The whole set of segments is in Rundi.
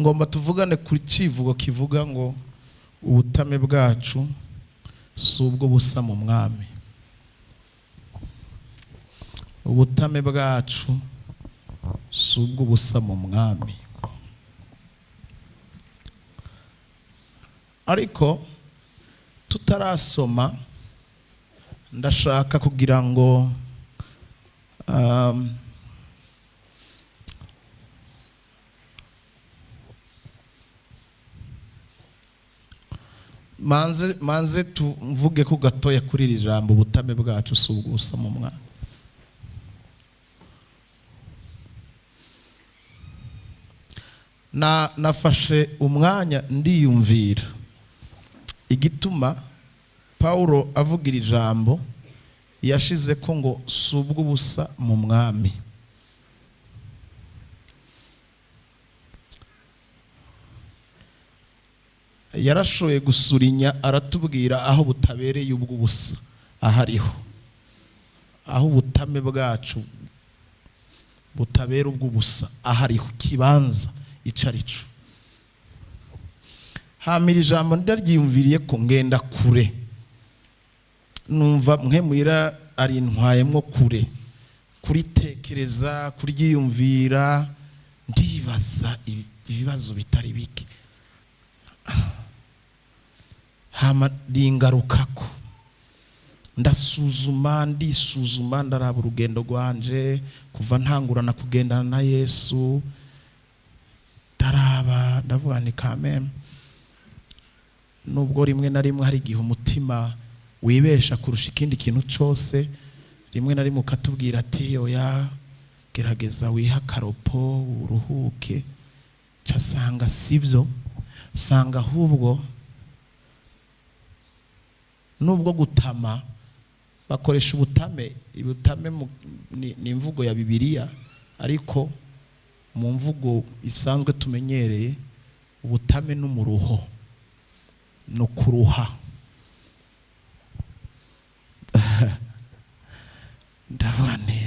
Ngomba tuvugane ku kivugo kivuga ngo ubutame bwacu si ubwo busa mu mwami. Ubutame bwacu si ubwo busa mu mwami. Ariko tutarasoma, ndashaka kugira ngo manze tuvuge ko gatoya kuri iri jambo ubutame bwacu si ubwusa mu mwami. Na nafashe umwanya ndiyumvira igituma Paulo avuga iri jambo yashize ko ngo si ubw'ubusa mu mwami. Yarashoboye gusurinya aratubwira aho butabereye ubw'ubusa ahariho, aho ubutame bwacu butabera ubw'ubusa ahariho, kibanza ico arico. Hamira ijambo ndaryiyumviriye ko ngenda kure, numva mwe muhira arintwayemwo kure, kuritekereza, kuryiyumvira, ndibaza ibibazo bitari bike. Hama ringarukako, ndasuzuma, ndisuzuma, ndaraba urugendo rwanje kuva ntangurana kugendana na Yesu, ndaraba ndavuga nti kameme, nubwo rimwe na rimwe hari igihe umutima wibesha kurusha ikindi kintu cyose, rimwe na rimwe ukatubwira ati oya, gerageza wihe akaropo uruhuke, ca sanga sibyo, sanga ahubwo nubwo gutama bakoresha ubutame. Ubutame ni imvugo ya Bibiliya, ariko mu mvugo isanzwe tumenyereye ubutame n'umuruho, no kuruha. Ndavuga nti,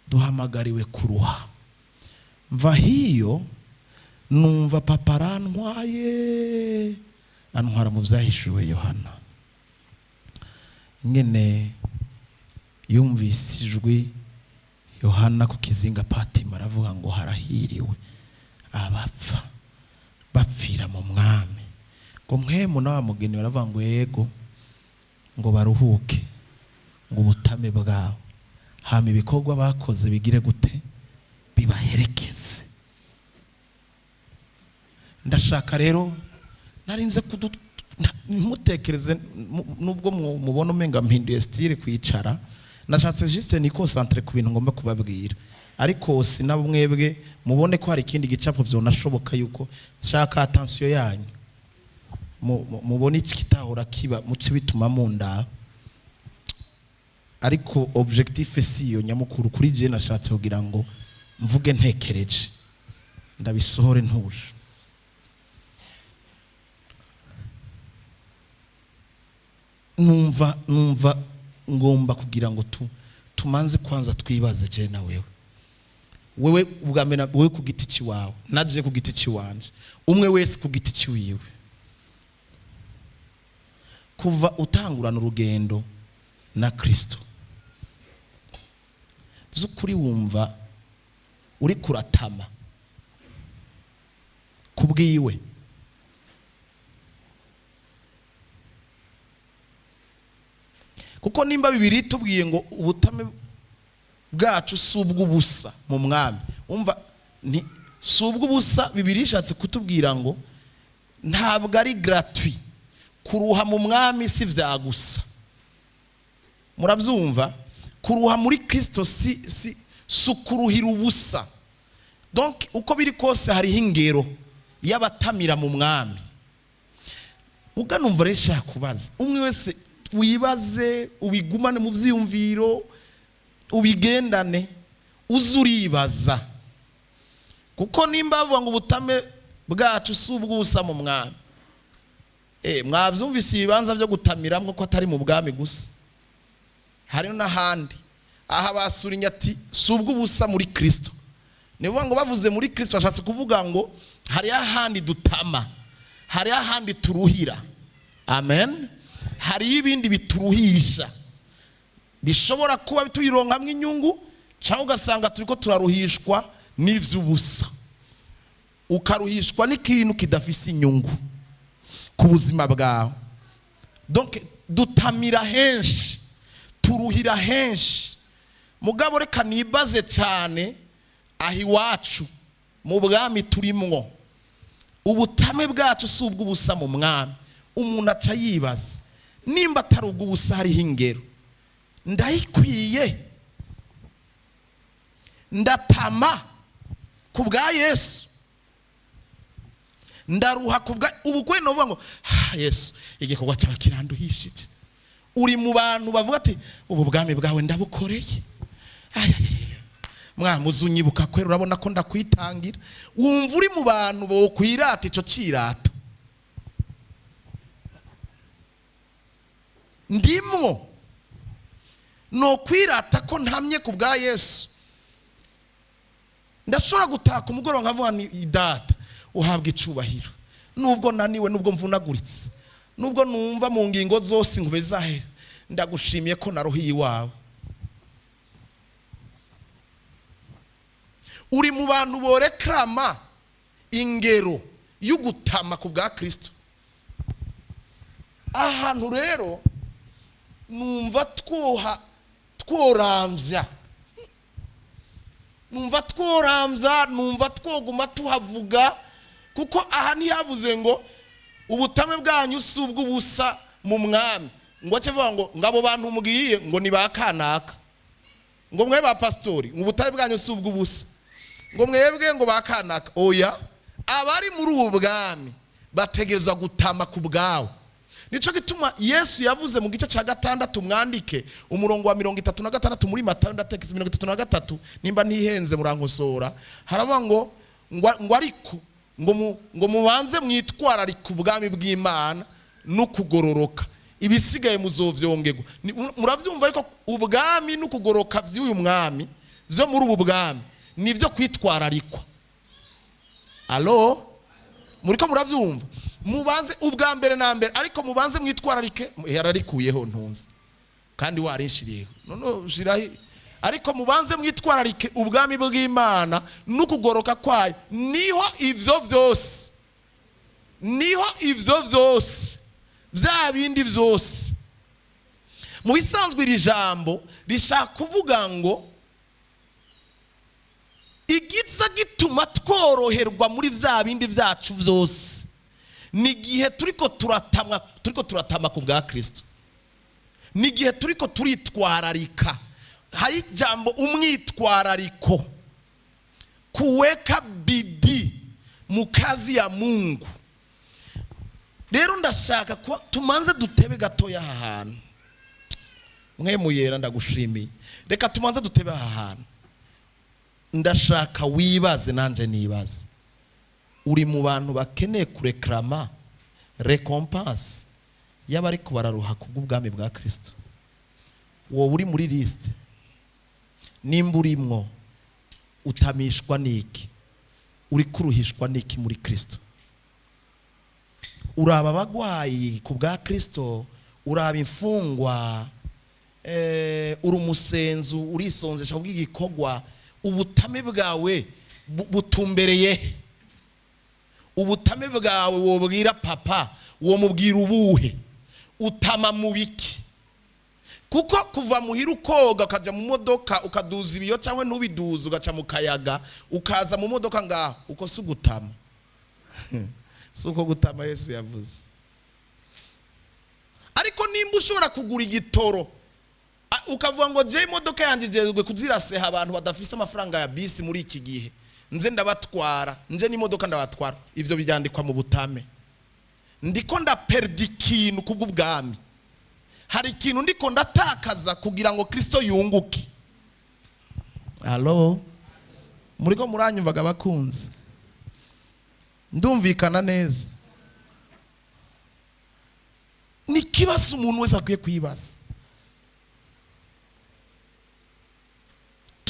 duhamagariwe kuruha. Mva hiyo numva papa arantwaye, antwara mu byahishuwe Yohana, ingene yumvise ijwi Yohana ku kizinga Patimo aravuga ngo harahiriwe abapfa bapfira mu mwami. Ngo mwemu na wa mugeni baravuga ngo yego, ngo baruhuke, ngo ubutame bwabo, hama ibikorwa bakoze bigire gute, bibaherekeze. Ndashaka rero narinze ntimutekereze, nubwo mubona umenga mpinduye style kwicara, nashatse juste ni concentre ku bintu ngomba kubabwira, ariko sinabo mwebwe mubone ko hari ikindi gicapo vyonashoboka yuko shaka attention yanyu, mubone iki kitahora kiba muce bituma munda. Ariko objectif si iyo nyamukuru kuri je, nashatse kugira ngo mvuge ntekereje ndabisohore ntuje. Numva ngomba kugira ngo tumanze kwanza twibaze je na wewe, wewe ubwa mbere, wewe ku giti ciwawe, naje ku giti ciwanje, umwe wese ku giti ciwiwe. Kuva utangurana urugendo na Kristo, vy'ukuri wumva uri kuratama kubwiwe? Kuko nimba Bibiliya itubwiye ngo ubutame bwacu si ubw'ubusa mu mwami, umva ni si ubw'ubusa. Bibiliya ishatse kutubwira ngo ntabwo ari gratuit, kuruha mu mwami si vya gusa. Muravyumva? Kuruha muri Kristo si ukuruhira ubusa. Donc uko biri kose hariho ingero y'abatamira mu mwami. Uganumva rero nshaka kubaza umwe wese, wibaze, ubigumane mu vyiyumviro, ubigendane, uze uribaza. Kuko nimba bavuga ngo ubutame bwacu si ubw'ubusa mu mwami, mwavyumvise ibibanza vyo gutamiramwo ko atari mu bwami gusa, hari n'ahandi. Aha basurinya ati si ubw'ubusa muri Kristo. Ni ukuvuga ngo bavuze muri Kristo, bashatse kuvuga ngo hariho ahandi dutama, hariho ahandi turuhira. Amen. Hariho ibindi bituruhisha bishobora kuba tuyironkamwo inyungu, cyangwa ugasanga turiko turaruhishwa n'ivy'ubusa, ukaruhishwa n'ikintu kidafise inyungu ku buzima bwawe. Donc dutamira henshi, turuhira henshi. Mugabo reka nibaze cyane aho iwacu mu bwami turimwo, ubutame bwacu si ubw'ubusa mu Mwami. Umuntu aca yibaza nimba atari ubw'ubusa, hariho ingero ndayikwiye, ndatama ku bwa Yesu, ndaruha ku bwa ubu kwe novuga ngo: "Ah, Yesu, igikorwa cyawe kiranduhishije." Uri mu bantu bavuga ati: "Ubu bwami bwawe ndabukoreye. Ay, ay, ay, mwamuze unyibuka kwera, urabona ko ndakwitangira." Wumva uri mu bantu bokwirata ico cirato? Ndimwo no kwirata ko ntamye ku bwa Yesu? Ndashobora gutaka umugoroba nkavuga ni: "Data, uhabwa icubahiro, nubwo naniwe, nubwo mvunaguritse, nubwo numva mu ngingo zose nkube zahe, ndagushimiye ko naruhiye iwawe." Uri mu bantu borekrama ingero y'ugutama ku bwa Kristo? Ahantu rero numva twoha tworamvya, numva tworamvya, numva twoguma tuhavuga, kuko aha ntihavuze ngo ubutame bwanyu si ubw'ubusa mu Mwami, ngo ace avuga ngo ngabo bantu mubwiye ngo ni ba kanaka, ngo mwe ba pasitori, ngo ubutame bwanyu si ubw'ubusa, ngo mwebwe ngo ba kanaka. Oya, abari muri ubu bwami bategerezwa gutama ku bwawe. Nico gituma Yesu yavuze mu gice cya 6, mwandike umurongo wa 36 muri Matayo, ndatekeza 33 nimba ntihenze murankosora. Haravuga ngo ariko ngo mubanze mwitwararike ubwami bw'Imana n'ukugororoka, ibisigaye muzovyongerwa. Muravyumva yuko ubwami n'ukugororoka vy'uyu mwami, vyo muri ubu bwami, nivyo kwitwararikwa. Alo, muriko muravyumva? Mubanze ubwa mbere na mbere, ariko mubanze mwitwararike. Yararikuyeho ntunze kandi warinshiriyeho none ushiraho. Ariko mubanze mwitwararike ubwami bw'Imana n'ukugoroka kwayo, niho ivyo vyose, niho ivyo vyose, vya bindi vyose. Mu bisanzwe iri jambo rishaka kuvuga ngo igiza gituma tworoherwa muri vya bindi vyacu vyose ni igihe turiko turatamwa, turiko turatama ku bwa Kristo, ni igihe turiko turitwararika. Hari ijambo umwitwarariko, kuweka bidii mu kazi ya Mungu. Rero ndashaka kuba tumanze dutebe gatoya aha hantu. Mwe muyera, ndagushimiye. Reka tumanze dutebe aha hantu. Ndashaka wibaze, nanjye nibaze: uri mu bantu bakeneye kurekrama récompense y'abariko bararuha kubw'ubwami bwa Kristo? Wowe uri muri liste? Nimba urimwo, utamishwa n'iki? Uri kuruhishwa n'iki muri Kristo? Uraba abagwayi ku bwa Kristo, uraba imfungwa, uri umusenzu, urisonzesha kubw'igikorwa. Ubutame bwawe butumbereye he? Ubutame bwawe wobwira papa, womubwira ubuhe? Utama mu biki? Kuko kuva muhira ukoga, ukaja mu modoka, ukaduza ibiyo cyangwa ntubiduze, ugaca mu kayaga, ukaza mu modoka ngaho, uko si ugutama? Si uko gutama Yesu yavuze. Ariko nimba ushobora kugura igitoro, ukavuga ngo: "Je imodoka yanjye ijejwe kuziraseha abantu badafise amafaranga ya bisi muri iki gihe, nze ndabatwara, nje n'imodoka ndabatwara," ivyo byandikwa mu butame. Ndiko ndaperda ikintu kubw'ubwami, hari ikintu ndiko ndatakaza kugira ngo Kristo yunguke. Alo, muriko muranyumvaga bakunzi? Ndumvikana neza? Ni ikibazo umuntu wese akwiye kwibaza.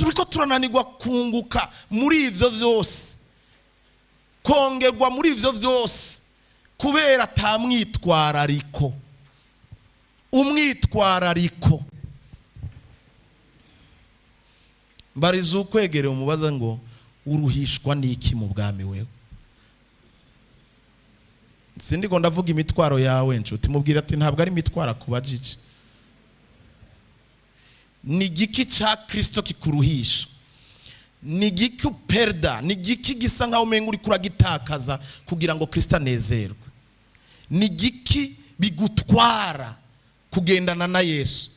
Turiko turananirwa kunguka muri ivyo vyose, kongerwa muri ivyo vyose, kubera ata mwitwarariko. Umwitwarariko. Mbariza ukwegereye, umubaza ngo: "Uruhishwa n'iki mu bwami wewe?" Sindiko ndavuga imitwaro yawe, nshuti. Mubwira ati: "Ntabwo ari imitwaro akubajije. Ni igiki cya Kirisito kikuruhisha? Ni igiki uperda? Ni igiki gisa nkaho umenga uri kuragitakaza kugira ngo Kirisito anezerwe? Ni igiki bigutwara kugendana na Yesu?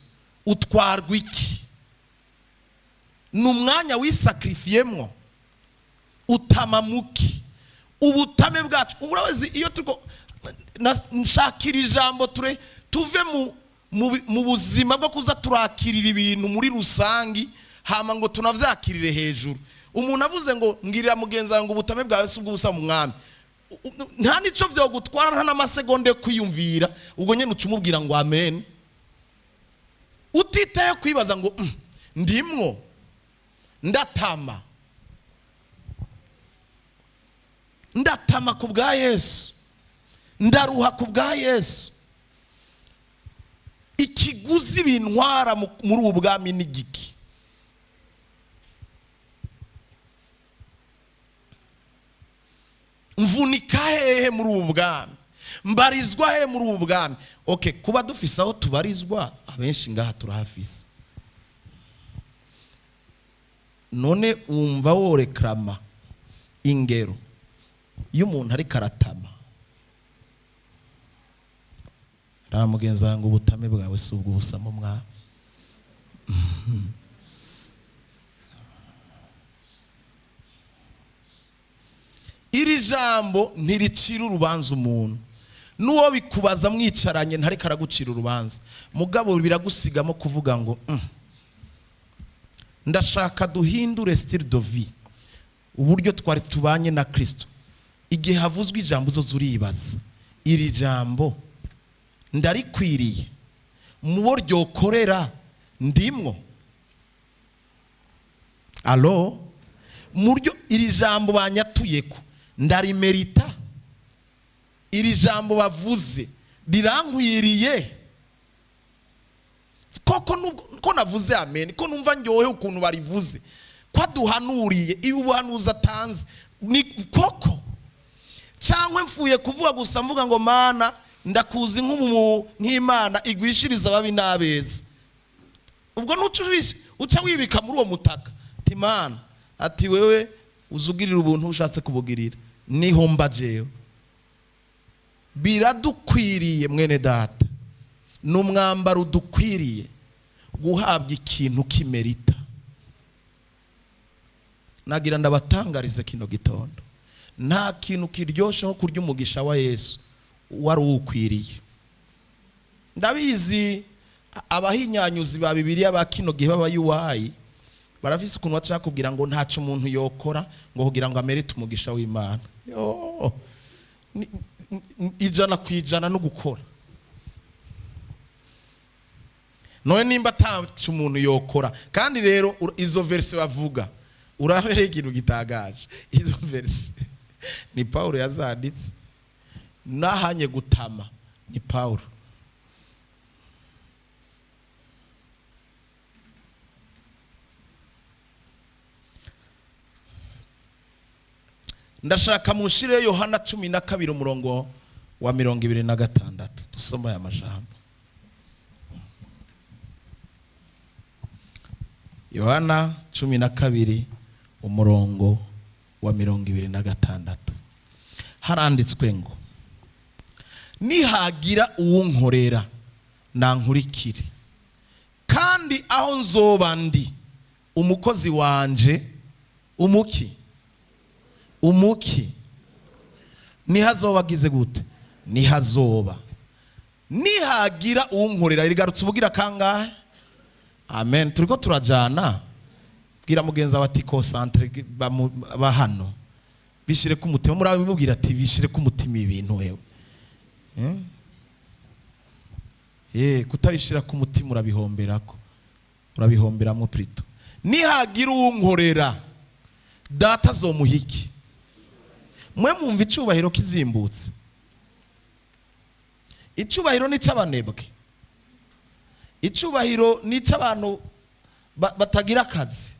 Utwarwa iki? Ni umwanya wisakrifiyemwo? Utama muki?" Ubutame bwacu, urabazi, iyo turiko nshakira ijambo ture tuve mu buzima bwo kuza turakirira ibintu muri rusangi, hama ngo tunavyakirire hejuru. Umuntu avuze ngo: "Mbwirira mugenzi wawe ngo ubutame bwawe si ubw'ubusa mu Mwami," nta nico vyogutwara, nta n'amasegonda yo kwiyumvira. Ubwo nyene uca umubwira ngo amen, utitaye kwibaza ngo: Ndimwo ndatama, ndatama ku bwa Yesu, ndaruha ku bwa Yesu. Ikiguzi bintwara muri ubu bwami ni giki?" Mvunika hehe muri ubu bwami? Mbarizwa hehe muri ubu bwami? Okay, kuba dufise aho tubarizwa, abenshi ngaha turahafise. None wumva worekrama ingero iyo umuntu ariko aratama? Raba mugenzi wawe ngo: "Ubutame bwawe si ubw'ubusa mu Mwami." Iri jambo ntiricira urubanza umuntu. N'uwo bikubaza mwicaranye ntariko aragucira urubanza, mugabo biragusigamo kuvuga ngo: Ndashaka duhindure style de vie, uburyo twari tubanye na Kristo." Igihe havuzwe ijambo, uzoza uribaza: "Iri jambo ndarikwiriye? Mu bo ryokorera ndimwo? Alo muryo iri jambo banyatuyeko ndarimerita? Iri jambo bavuze rirankwiriye koko? Nubwo ko navuze amen, ko numva ndyohe ukuntu barivuze, ko aduhanuriye, ibi ubuhanuzi atanze ni koko, cyangwa mfuye kuvuga gusa, mvuga ngo: 'Mana, ndakuzi nk'Imana igwishiriza ababi n'abeza'?" Ubwo nuca uca wibika muri uwo mutaka, ati: "Mana," ati, "wewe uzugirira ubuntu ushatse kubugirira, niho mba jewe." Biradukwiriye, mwene data, ni umwambaro udukwiriye guhabwa ikintu kimerita. Nagira ndabatangarize kino gitondo: nta kintu kiryoshye nko kurya umugisha wa Yesu wari uwukwiriye. Ndabizi, abahinyanyuzi ba Bibiliya ba kino gihe b'abayuwayi barafise ukuntu baca kubwira ngo ntaco umuntu yokora ngo kugira ngo amerite umugisha w'Imana. Yo, 100% no gukora. None nimba ataco umuntu yokora, kandi rero izo verse bavuga, urabereye ikintu gitangaje: izo verse ni Paulo yazanditse, nahanye gutama ni Paulo. Ndashaka munshire Yohana 12, umurongo wa 26, dusoma aya majambo. Yohana 12, umurongo wa 26, haranditswe ngo: "Nihagira uwunkorera nankurikire, kandi aho nzoba ndi, umukozi wanje umuki umuki niho azoba." Agize gute? Niho azoba. Nihagira uwunkorera, rigarutse ubugira kangahe? Amen. Turiko turajana. Bwira mugenzi wawe ati: "Concentre ba hano, bishire ku mutima." Muri bimubwira ati: "Bishire ku mutima ibintu wewe." Eh? Kutabishira ku mutima urabihomberako, urabihomberamo plutôt. Nihagira uwunkorera, Data azomuha iki? Mwe mwumva icubahiro kizimbutse? Icubahiro ni icy'abanebwe, icubahiro ni icy'abantu batagira akazi.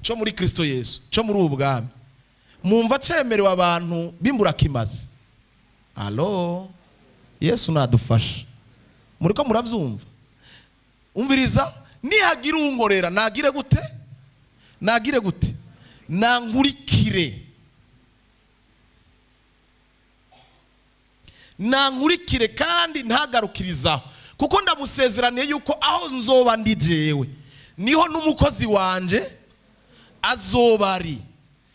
Cyo muri Kristo Yesu, cyo muri ubu bwami, mwumva cyemerewe abantu b'imburakimazi? Alo, Yesu nadufasha. Muri ko murabyumva? Umviriza: nihagira unkorera, nagire gute? Nagire gute? Nankurikire, nankurikire, kandi ntagarukirizaho, kuko ndamusezeraniye yuko aho nzoba ndi jewe, niho n'umukozi wanje azoba ari.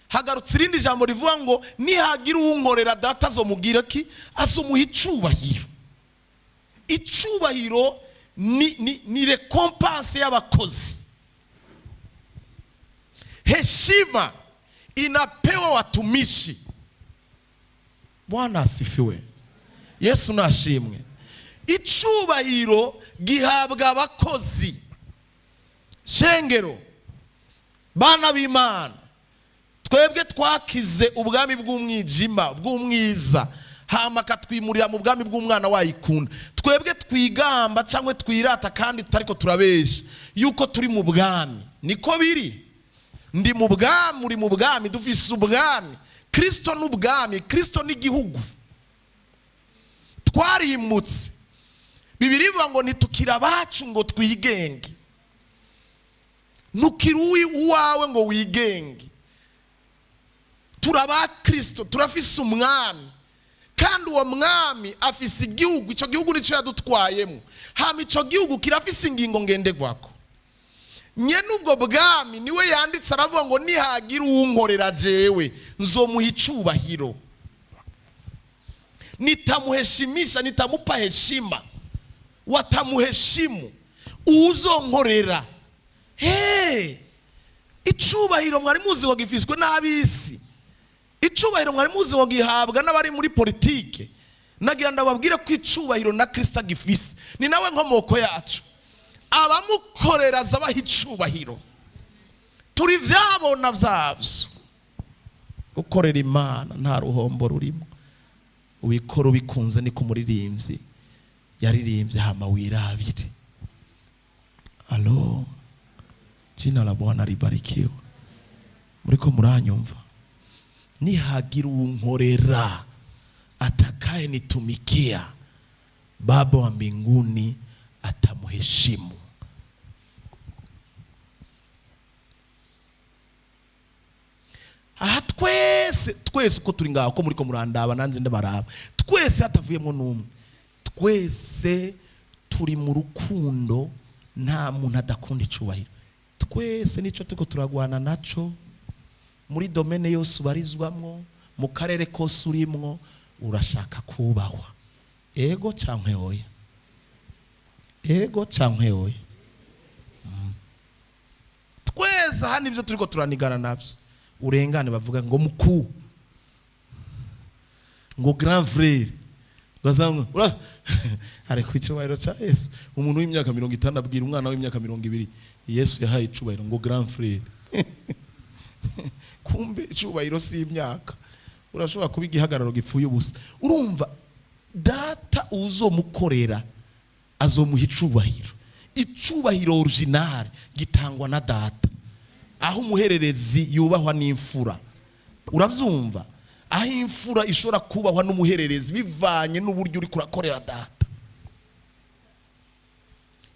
Hagarutse irindi jambo rivuga ngo: nihagira uwunkorera, Data azomubwira ki? Azomuha icubahiro. Icubahiro ni récompense y'abakozi. Heshima inapewa watumishi. Bwana asifiwe. Yesu nashimwe. Icubahiro gihabwa abakozi. Shengero, bana b'Imana, twebwe twakize ubwami bw'umwijima, bw'umwiza, hama akatwimurira mu bwami bw'umwana wayikunda. Twebwe twigamba cyangwa twirata, kandi tutariko turabesha, yuko turi mu bwami. Niko biri. Ndi mu bwami, uri mu bwami, dufise ubwami. Kristo n'ubwami, Kristo n'igihugu. Twarimutse. Bibiri ivuga ngo ntitukire abacu ngo twigenge. Ntukiri uwawe ngo wigenge. Turaba Kristo, turafise umwami, kandi uwo mwami afise igihugu. Icyo gihugu nicyo yadutwayemo. Hama icyo gihugu kirafise ingingo ngenderwako. Nyene ubwo bwami niwe yanditse, aravuga ngo: nihagira uwunkorera jewe, nzomuha icubahiro, nitamuheshimisha, nitamupa heshima, watamuheshimu. Uwuzonkorera he, icubahiro mwari muzi ngo gifiswe n'ab'isi? Icubahiro mwari muzi ngo gihabwa n'abari muri politike? Nagira ndababwire ko icubahiro na Kristo agifise. Ni nawe nkomoko yacu. Abamukorera azabaha icubahiro. Turi vyabona vyavyo. Gukorera Imana nta ruhombo rurimo. Ubikora ubikunze, niko umuririmbyi yaririmbye. Hama wirabire. Alo, jina la Bwana libarikiwe. Muriko muranyumva? Nihagira uwunkorera, atakaye nitumikia, Baba wa mbinguni atamuheshimu. Aha twese, twese uko turi ngaho, ko muriko murandaba nanjye ndabaraba, twese hatavuyemo n'umwe, twese turi mu rukundo. Nta muntu adakunda icubahiro. Twese nicyo turiko turagwana naco. Muri domaine yose ubarizwamwo, mu karere kose urimwo, urashaka kubahwa. Ego canke oya? Ego canke oya? Twese hano ibyo turiko turanigana navyo, urengane bavuga ngo mukuu, ngo grand frère. Ugasanga ariko icyubahiro cya Yesu, umuntu w'imyaka 50 abwira umwana w'imyaka 20 Yesu yahaye icubahiro ngo grand frère. Kumbe icubahiro si imyaka, urashobora kuba igihagararo gipfuye ubusa. Urumva, Data uzomukorera azomuha icubahiro. Icubahiro original gitangwa na Data. Aho umuhererezi yubahwa n'imfura, urabyumva? Aho imfura ishobora kubahwa n'umuhererezi bivanye n'uburyo uri kurakorera Data.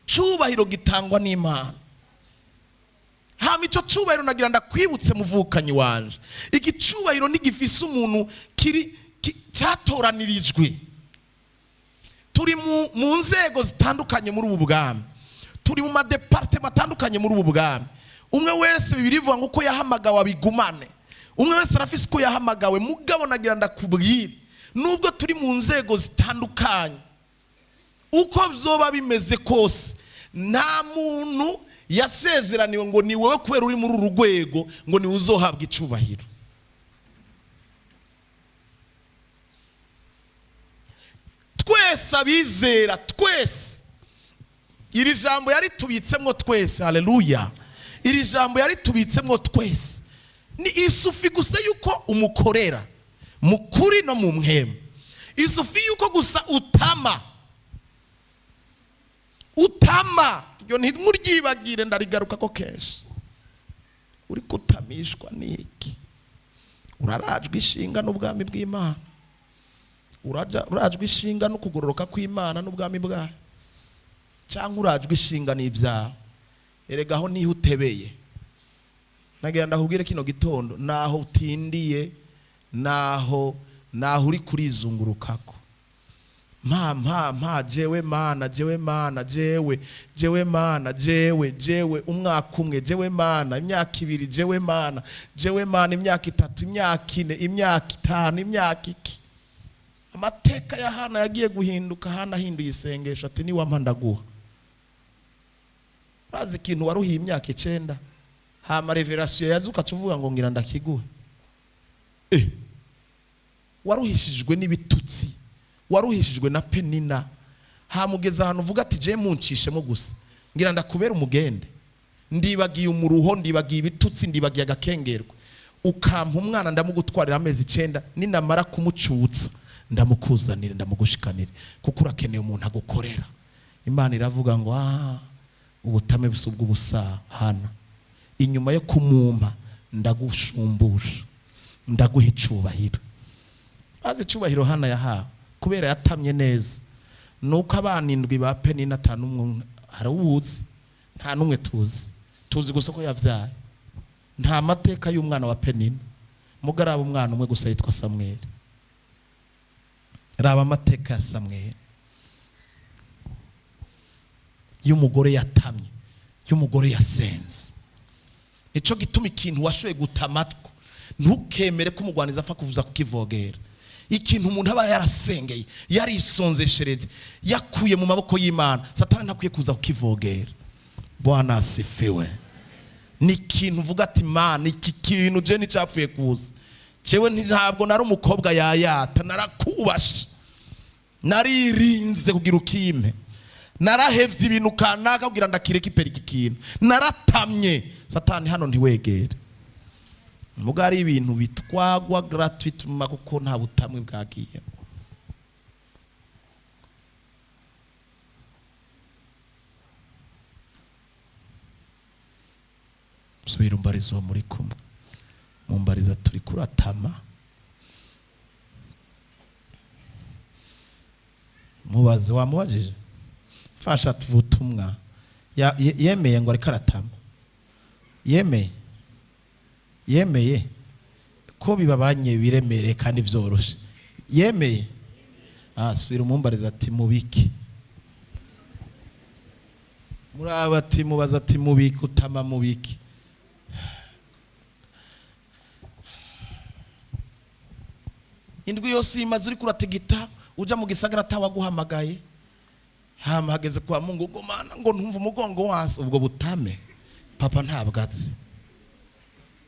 Cubahiro gitangwa n'Imana. Hama icyo cubahiro, nagira ndakwibutse, muvukanyi wanje, iki cubahiro ntigifise umuntu kiri cyatoranirijwe. Turi mu nzego zitandukanye muri ubu bwami, turi mu ma départements atandukanye muri ubu bwami. Umwe wese, Bibiri ivuga ngo uko yahamagawe abigumane. Umwe wese arafise uko yahamagawe. Mugabo nagira ndakubwire, nubwo turi mu nzego zitandukanye, uko byoba bimeze kose, nta muntu yasezeraniwe ngo ni wowe kubera uri muri uru rwego ngo niwe uzohabwa icubahiro. Twese abizera, twese iri jambo yaritubitsemo twese. Haleluya! Iri jambo yaritubitsemwo twese. Ni isufi gusa yuko umukorera mu kuri no mu mpwemu, isufi yuko gusa utama utama. Iryo ntimuryibagire, ndarigaruka ko kenshi. Uri kutamishwa niki? Urarajwe ishinga n'ubwami bw'Imana? Urajwe ishinga no kugororoka kw'Imana n'ubwami bwayo, cyangwa urajwe ishinga n'ibyawe? Erega aho niho utebeye. Nagira ndakubwire kino gitondo, naho utindiye, naho uri kurizungurukako, mpa mpa mpa, jewe Mana, jewe Mana, jewe, jewe Mana, jewe, jewe, umwaka umwe, jewe Mana, imyaka 2, jewe Mana, jewe Mana, imyaka 3, imyaka 4, imyaka 5, imyaka iki. Amateka ya Hana yagiye guhinduka. Hana ahinduye isengesho ati niwampa ndaguha. Urazi ikintu waruhiye imyaka 9, hama revelation yazuka tuvuga ngo ngira ndakiguhe. Waruhishijwe n'ibitutsi, waruhishijwe na Penina, hamugeza ahantu uvuga ati je muncishemo gusa ngira ndakubera umugende, ndibagiye umuruho, ndibagiye ibitutsi, ndibagiye agakengerwa, ukampa umwana ndamugutwarira amezi 9, ninamara kumucutsa ndamukuzanire, ndamugushikanire, kuko urakeneye umuntu agukorera. Imana iravuga ngo ubutame busubwa ubusa. Hana inyuma yo kumumpa ndagushumbusha, ndaguha icubahiro. Azi icubahiro Hana yahawe kubera yatamye neza, nuko abana 7 ba Penina atanu umwe harawuzi, nta numwe tuzi, tuzi gusa ko yavyaye. Nta mateka y'umwana wa Penina, mugaraba umwana umwe gusa yitwa Samweli. Raba amateka ya Samweli y'umugore yatamye, y'umugore yasenze. Nico gituma ikintu washoboye gutamatwa ntukemere ko umugwaniza apfa kuvuza kukivogera. Ikintu umuntu aba yarasengeye, yarisonzeshereje, yakuye mu maboko y'Imana, Satani ntakwiye kuza kukivogera. Bwana asifiwe. Ni ikintu uvuga ati Mana, iki kintu je nticyapfuye kuza, jewe ntabwo nari umukobwa yayata, narakubashe, naririnze kugira ukimpe, narahevye ibintu kanaka kugira ndakireke ipera iki kintu, naratamye. Satani hano ntiwegere. Muga ari ibintu bitwagwa gratuitement kuko nta butamwe bwagiyemo. Subira umbarizo muri kumwe, mumbariza turi kuratama, mubaze wamubajije fasha tuvutumwa yemeye ngo ariko aratama, yemeye ko bibabanye biremere kandi vyoroshe, yemeye. Subira umumbariza ati mubiki, muraba ati mubaza ati mubiki, utama mubiki. Indwi yose imaze uri kurategita uja mu gisagara atawaguhamagaye, hama hageze kwa Mungu ngo Mana ngo ntumva umugongo wanse. Ubwo butame papa ntabwo azi,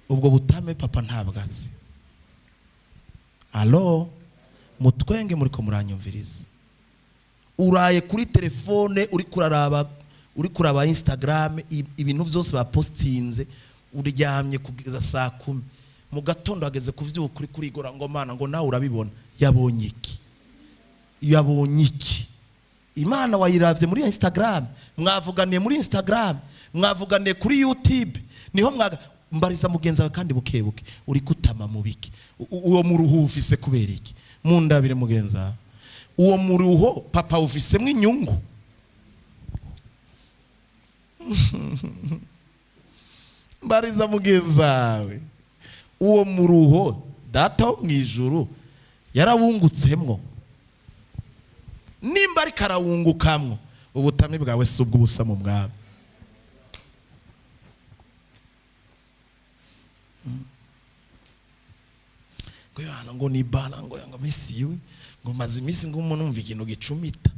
ubwo butame papa ntabwo azi. Allo, mutwenge muriko muranyumviriza. Uraye kuri telefone uri kuraraba, uri kuraba Instagram, ibintu vyose bapostinze, uryamye kugeza saa 10 mu gatondo hageze kuvyuka uri kurigora ngo Mana ngo nawe urabibona. Yabonye iki? Yabonye iki? Imana wayiravye muri Instagram, mwavuganiye muri Instagram, mwavuganiye kuri YouTube, niho mwaga mbariza mugenzi wawe kandi bukebuke uri kutama mubiki. Uwo muruho ufise kubera iki? Mundabire mugenzi wawe, uwo muruho papa ufisemwo inyungu. Mbariza mugenzi wawe, uwo muruho data wo mwijuru yarawungutsemwo. Nimba ariko arawungukamwo, ubutame bwawe si ubw'ubusa mu mwami. Ngo Yohana ngo ni bala ngo yanga misi yiwe ngo maze iminsi ngo umuntu umva ikintu gicumita.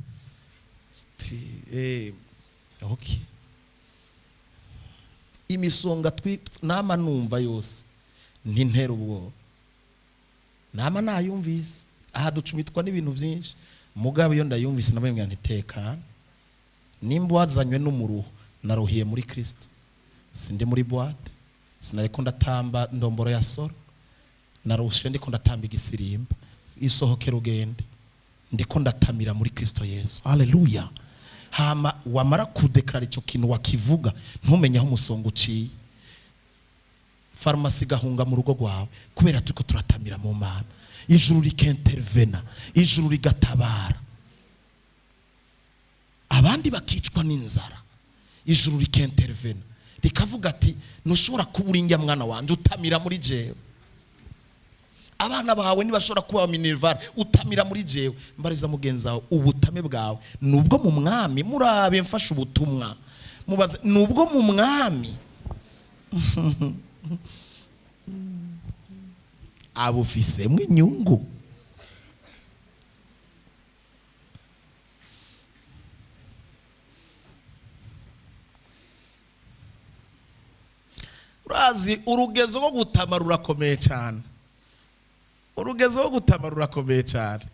Ti, okay. Imisonga nama numva yose ntintera ubwoba, nama nayumvise. Aha ducumitwa n'ibintu byinshi, mugabo iyo ndayumvise nabemwe ntitekana. Nimba wazanywe n'umuruho, naruhiye muri Kristo, Sindi muri boîte, sinariko ndatamba ndomboro ya soro, narushe ndiko ndatamba igisirimba. Isohokera ugende, ndiko ndatamira muri Kristo Yesu. Haleluya! Hama wamara kudeklara icyo kintu, wakivuga, ntumenye aho umusonga uciye, farumasi igahunga mu rugo rwawe, kubera turiko turatamira mu Mana. Ijuru rikintervena, ijuru rigatabara. Abandi bakicwa n'inzara, ijuru rikintervena, rikavuga ati: "Ntushobora kuba uri njya mwana wanjye, utamira muri jewe. Abana bawe ntibashobora kuba minerval, utamira muri jewe." Mbariza mugenzi wawe, ubutame bwawe nubwo mu Mwami? Murabe mfashe ubutumwa, mubaze nubwo mu Mwami abufisemo inyungu. Urazi, urugezo rwo gutama rurakomeye cyane, urugezo rwo gutama rurakomeye cyane.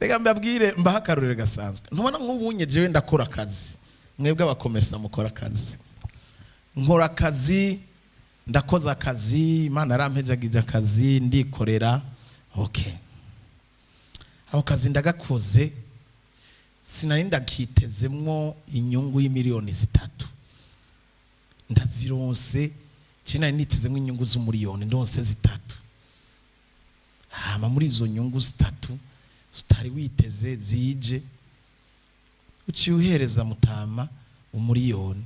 Reka mbabwire, mbahe akarorero gasanzwe. Ntubona nk'ubunye jewe ndakora akazi, mwebwe abakomersa mukora akazi, nkora akazi, ndakoze akazi, Imana yarampejagije akazi, ndikorera. Okay, ako kazi ndagakoze, sinari ndakitezemwo inyungu y'imiliyoni 3, ndazironse. Nari nitezemwo inyungu z'umuriyoni, ndonse 3. Hama muri izo nyungu 3 zitari witeze zije, uciye uhereza mutama umuriyoni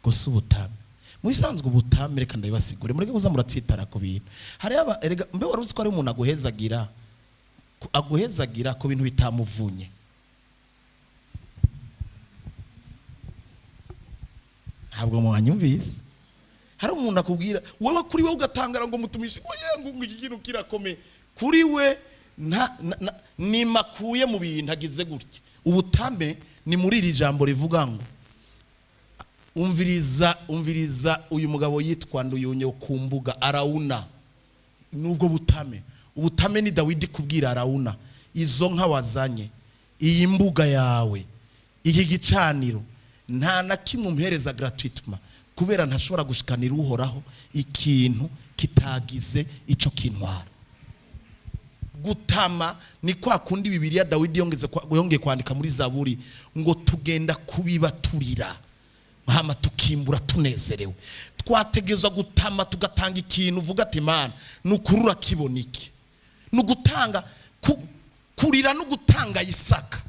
gusa. Ubutame mu bisanzwe, ubutame, reka ndabibasigure, mureke kuza muratsitara ku bintu. Hariho erega mbe wari uzi ko ari umuntu aguhezagira ku bintu bitamuvunye? Ntabwo mwanyumvise. Hari umuntu akubwira wowe, kuri wowe ugatangara ngo mutumishe ngo ye, ngo iki kintu kirakomeye kuri we, nta nimakuye mu bintu agize gutya. Ubutame ni muri iri jambo rivuga ngo: "Umviriza, umviriza uyu mugabo yitwa Nduyunye ku mbuga Arawuna." Nubwo butame, ubutame ni Dawidi kubwira Arawuna: "Izo nka wazanye, iyi mbuga yawe, iki gicaniro, nta na kimwe umpereza gratuitement, kubera ntashobora gushikanira Uhoraho ikintu kitagize ico kintwara." Gutama ni kwa kundi Bibiliya Dawidi yongeye kwandika muri Zaburi ngo tugenda kubiba turira, hama tukimbura tunezerewe. Twategerezwa gutama, tugatanga ikintu, uvuga ati: "Mana, ni ukuri urakibona." Iki ni ugutanga kurira no gutanga Isaka.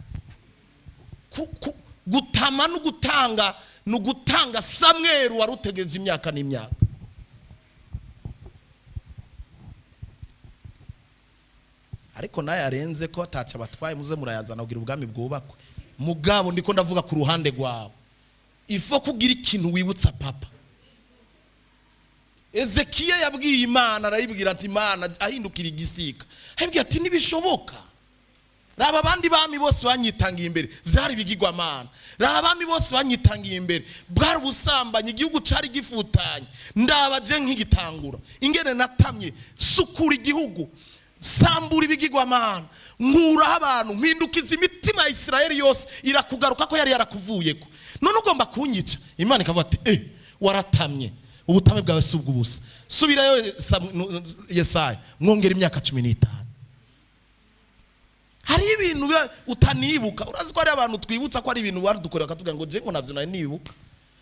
Gutama no gutanga ni ugutanga Samweri wari utegereje imyaka n'imyaka. Ariko nayo arenze ko ataca abatwaye, muze murayazana kugira ubwami bwubakwe. Mugabo ndiko ndavuga ku ruhande rwawe, ifo kugira ikintu wibutsa papa. Ezekiya yabwiye Imana, arayibwira ati: "Imana," ahindukira igisika, arayibwira ati: "Ntibishoboka. Raba abandi bami bose banyitangiye imbere, vyari ibigirwamana. Raba abami bose banyitangiye imbere, bwari ubusambanyi, igihugu cari gifutanye. Ndaba je nk'igitangura ingene natamye, sukura igihugu, sambura ibigirwamana, nkuraho abantu, mpindukiza imitima ya Isirayeli yose irakugaruka ko yari yarakuvuyeko. None ugomba kunyica?" Imana ikavuga ati: "Eh, waratamye, ubutame bwawe si ubw'ubusa. Subirayo Yesaya, mwongera imyaka 15." Hari ibintu utanibuka. Urazi ko hari abantu twibutsa ko ari ibintu badukorera, bakatubwira ngo je ngo navyo nari nibuka,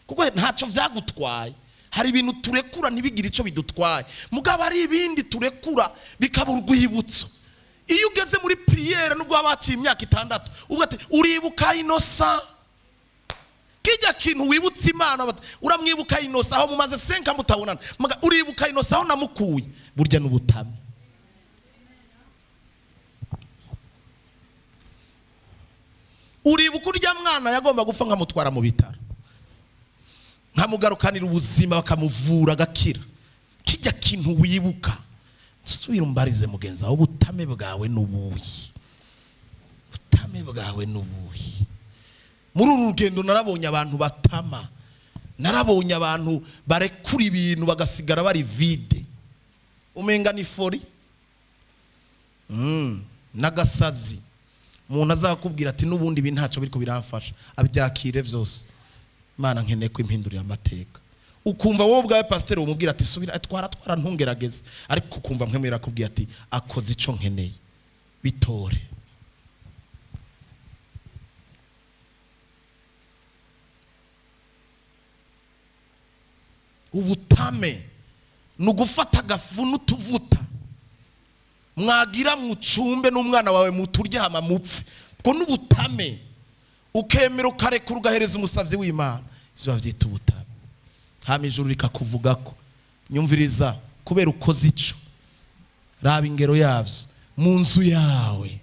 kuko ntacyo vyagutwaye. Hari ibintu turekura ntibigire icyo bidutwaye, mugabo hari ibindi turekura bikaba urwibutso. Iyo ugeze muri prière, nubwo waba waciye imyaka 6, uvuga ati: "Uribuka inosa kijya kintu?" Wibutse Imana bati: "Uramwibuka inosa aho mumaze 5 mutabonana? Uribuka inosa aho namukuye?" Burya n'ubutame. Uribuka urya mwana yagomba gupfa, nkamutwara mu bitaro, nkamugarukanira ubuzima, bakamuvura agakira? Kijya kintu wibuka. Nsubira umbarize mugenzi wawe, ubutame bwawe n'ubuyi, ubutame bwawe n'ubuyi. Muri uru rugendo narabonye abantu batama, narabonye abantu barekura ibintu bagasigara bari vide, umenga ni folie n'agasazi. Umuntu azakubwira ati: "N'ubundi ibi ntacyo biriko biramfasha," abyakire byose. Imana, nkeneye ko impindurira amateka. Ukumva wowe ubwawe pasiteri umubwira ati subira, twara twara, ntungerageze, ariko ukumva Mpwemu Yera akubwiye ati akoze ico nkeneye, bitore. Ubutame ni ugufata agafu n'utuvuta mwagira mucumbe n'umwana wawe, muturyama mupfe. Ubwo n'ubutame, ukemera ukarekura, ugahereza umusavyi w'Imana. Ivyo bavyita ubutame. Hama ijuru rikakuvugako. Nyumviriza, kubera ukoze ico, raba ingero yavyo mu nzu yawe.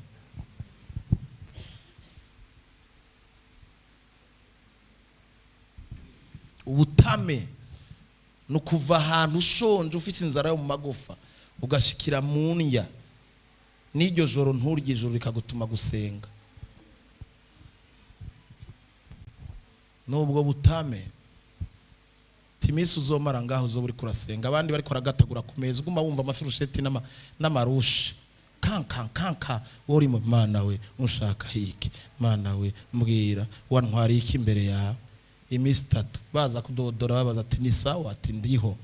Ubutame ni ukuva ahantu ushonje, ufite inzara yo mu magufa, ugashikira mu ndya n'iryo joro nturye, ijoro rikagutuma gusenga. Nubwo butame, iminsi uzomara ngaho uzoba uriko urasenga, abandi bariko baragatagura ku meza, uguma wumva amafirusheti n'amarushe kanka kanka, wowe uri mu Mana we, unshaka hiki? Mana we, mbwira, wantwariye iki imbere yawe? Iminsi 3 baza kudodora, babaza ati ni sawa? Ati ndiho.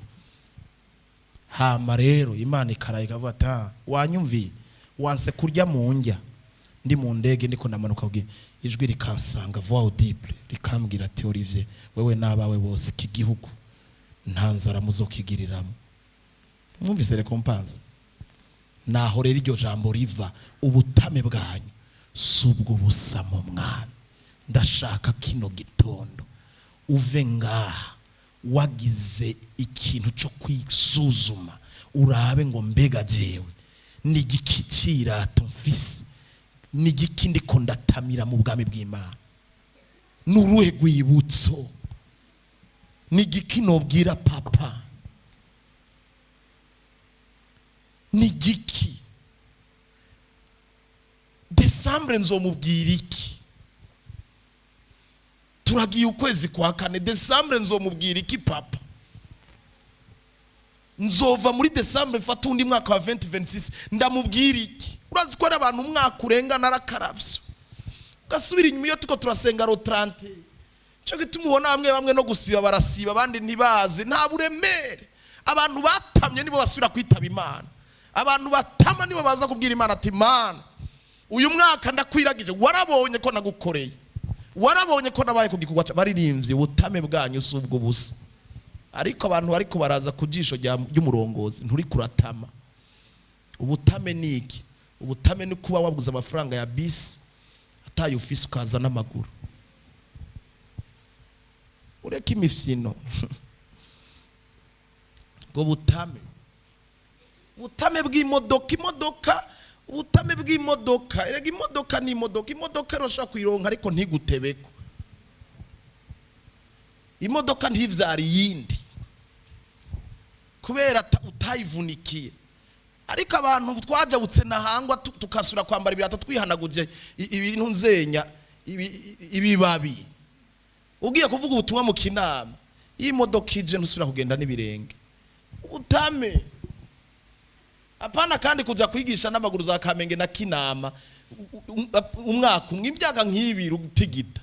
Hama rero Imana ikaraye ikavuga ati ah, wanyumviye, wanse kurya mu ndya. Ndi mu ndege ndiko ndamanuka kugira ijwi rikansanga, voix audible, rikambwira ati Olivier, wewe n'abawe bose, iki gihugu nta nzara muzokigiriramo. Mwumvise récompense? Naho rero iryo jambo riva: ubutame bwanyu si ubwo busa mu Mwami. Ndashaka kino gitondo uve ngaha wagize ikintu cyo kwisuzuma, urabe ngo mbega jewe ni igiki cyirato mfise? Ni igiki ndiko ndatamira mu bwami bw'Imana? Ni uruhe rwibutso? Ni igiki nobwira papa? Ni igiki? Décembre nzomubwira iki? Turagiye ukwezi kwa kane, décembre nzomubwira iki papa? Nzova muri décembre mfata undi mwaka wa 2026, ndamubwira iki? Urazi ko ari abantu umwaka urenga narakaravyo, ugasubira inyuma iyo tuko turasenga le 30. Cyo gituma ubona bamwe bamwe no gusiba barasiba, abandi ntibazi. Nta buremere. Abantu batamye nibo basubira kwitaba Imana. Abantu batama nibo baza kubwira Imana ati Mana, uyu mwaka ndakwiragije, warabonye ko nagukoreye, warabonye ko nabaye ku gikorwa. Baririmbye, ubutame bwanyu si ubwo busa. Ariko abantu bariko baraza ku jisho ry'umurongozi, nturi kuratama. Ubutame ni iki? Ubutame ni kuba wabuze amafaranga ya bisi, ataye ufise, ukaza n'amaguru. Ureke imifyino ngo butame, ubutame bw'imodoka, imodoka, ubutame bw'imodoka. Erega imodoka ni imodoka. Imodoka rero ushobora kuyironka ariko ntigutebeko. Imodoka ntivyara iyindi kubera utayivunikiye. Ariko abantu twajabutse nahangwa, tukasubira kwambara ibirato, twihanaguje ibintu nzenya ibibabi, ugiye kuvuga ubutumwa mu Kinama, iyo imodoka ije ntusubira kugenda n'ibirenge. Ubutame, apana kandi kuja kwigisha n'amaguru za Kamenge na Kinama, umwaka umwe, imyaka nk'ibiri utigita.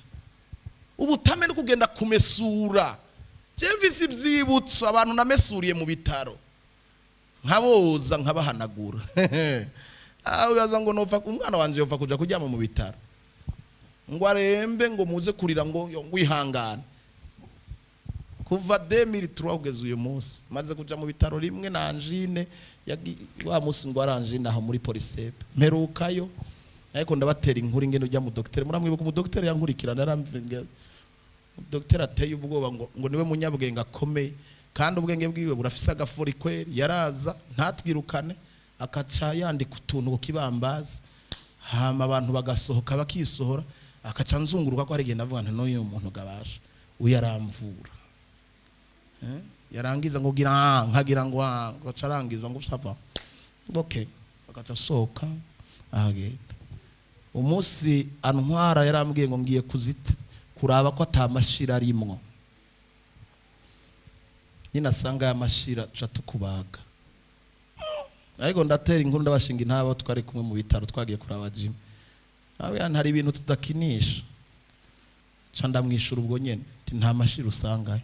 Ubutame no kugenda kumesura. Je mfise ivyibutso abantu namesuriye mu bitaro, nkaboza, nkabahanagura. Ah, uyaza ngo nova umwana wanje yova kuja kuryama mu bitaro ngo arembe, ngo muze kurira, ngo yo, ngo wihangane. Kuva 2003 kugeza uyu munsi maze kuja mu bitaro rimwe na angine. Wa munsi ngo arangine aho muri Polycep mperukayo, ariko ndabatera inkuru ingene ujya mu docteur. Muramwibuka mu docteur yankurikirana? Yaramvuga docteur ateye ubwoba, ngo niwe munyabwenge akomeye, kandi ubwenge bwiwe burafise agafori kweri. Yaraza ntatwirukane, akaca yandika utuntu ku kibambazi, hama abantu bagasohoka, bakisohora, akaca nzunguruka ko hari igihe ndavuga nti n'uyu muntu gabasha, uyu aramvura. Eh? Yarangiza ngo gira ah, nkagira ngo ah, gaca arangiza ngo ça va, okay, agaca asohoka ahagenda. Umunsi antwara yarambwiye ngo ngiye kuzita kuraba ko atamashira arimwo, nyine asanga y'amashira ca tukubaga. Ariko ndatera inkuru, ndabashinga intabo twari kumwe mu bitaro, twagiye kuraba Jimmy nawe hari ibintu tudakinisha. Ca ndamwishura ubwo nyene ati nta mashira usangayo.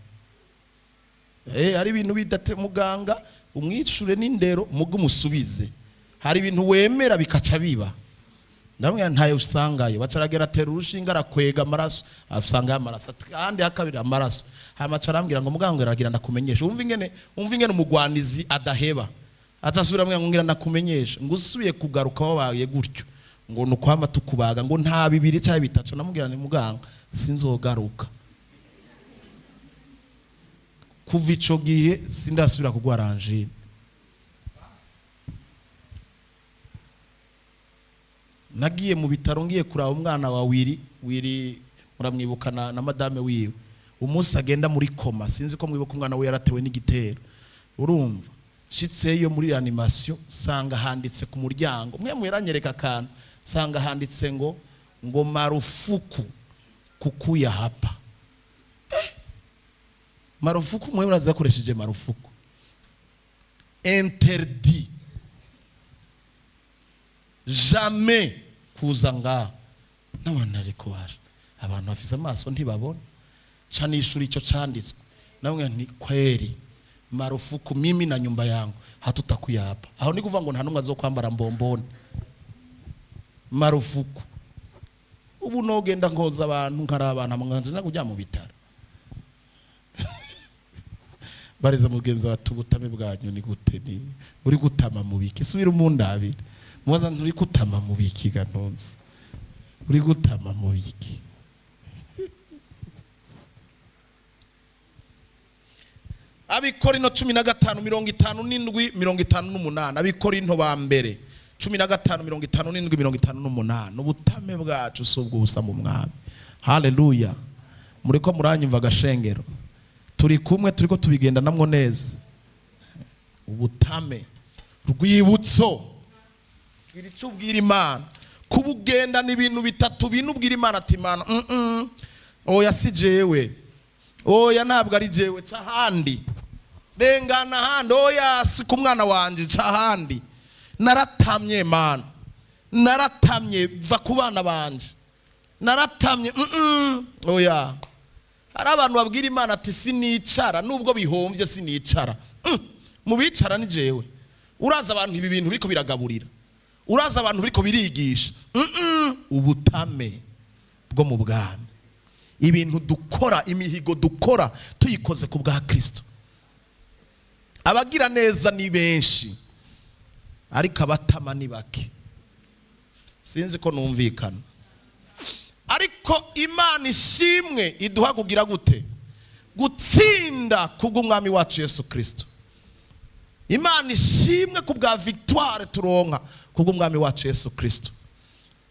Hari ibintu bidate muganga umwishure n'indero muge umusubize. Hari ibintu wemera bikaca biba. Ndamwe ntayo usangayo, bacaragera atera urushinga, arakwega amaraso, asanga amaraso kandi hakabiri amaraso. Hama carambwira ngo muganga aragira ndakumenyesha. Umva ingene umugwanizi adaheba, atasubira ngo ngira ndakumenyesha, ngo usubiye kugaruka wabaye gutyo, ngo nukwama tukubaga, ngo nta bibiri cyangwa bitatu. Namubwira ni muganga sinzogaruka. Kuva ico gihe sindasubira kugwara angine. Nagiye mu bitaro ngiye kuraba umwana wa Wiri. Wiri muramwibuka na madame wiwe, umunsi agenda muri coma. Sinzi ko mwibuka, umwana we yaratewe n'igitero. Urumva, nshitseyo muri réanimation, sanga handitse ku muryango, mwe mweranyereka akantu, sanga handitse ngo "Marufuku kukuya hapa." Marufuku, mwe murazi yakoresheje marufuku, interdit, jamais kuza ngaha. N'abantu ariko baje, abantu bafise amaso ntibabona. Ca nishura ico canditswe, namwe nti kweri marufuku, mimi na nyumba yangu hatutakuya hapa. Aho ni kuvuga ngo nta numwe azokwambara mbombone. Marufuku. Ubu nogenda nkoza abantu nkarabana mwanje na kujya mu bitaro. Bariza mugenzi bati ubutame bwanyu ni gute? Ni uri gutama mu biki? Subira umundabire, mubaza nturi gutama mu biki ganonze, uri gutama mu biki? Abikorinto 15, 57, 58. Abikorinto ba mbere 15, 57, 58. Ubutame bwacu si ubwo busa mu Mwami. Haleluya! Muriko muranyumva? Agashengero turi kumwe, turiko tubigenda namwo neza. Ubutame, rwibutso, gira icyo ubwira Imana. Kuba ugendana ibintu bitatu bine, ubwira Imana ati: "Imana, oya, si jewe, oya, ntabwo ari jewe, ca ahandi, rengana ahandi, oya, si ku mwana wanje, ca ahandi, naratamye Mana, naratamye, va ku bana banje, naratamye, oya." Hari abantu babwira Imana ati: "Sinicara nubwo bihomvye, sinicara." Mu bicara ni jewe. Uraza abantu ibi bintu biriko biragaburira, uraza abantu biriko birigisha. Ubutame bwo mu bwami, ibintu dukora, imihigo dukora, tuyikoze ku bwa Kristo. Abagira neza ni benshi, ariko abatama ni bake. Sinzi ko numvikana. Ariko Imana ishimwe iduha kugira gute? Gutsinda kubw'Umwami wacu Yesu Kirisito. Imana ishimwe ku bwa victoire turonka kubw'Umwami wacu Yesu Kirisito.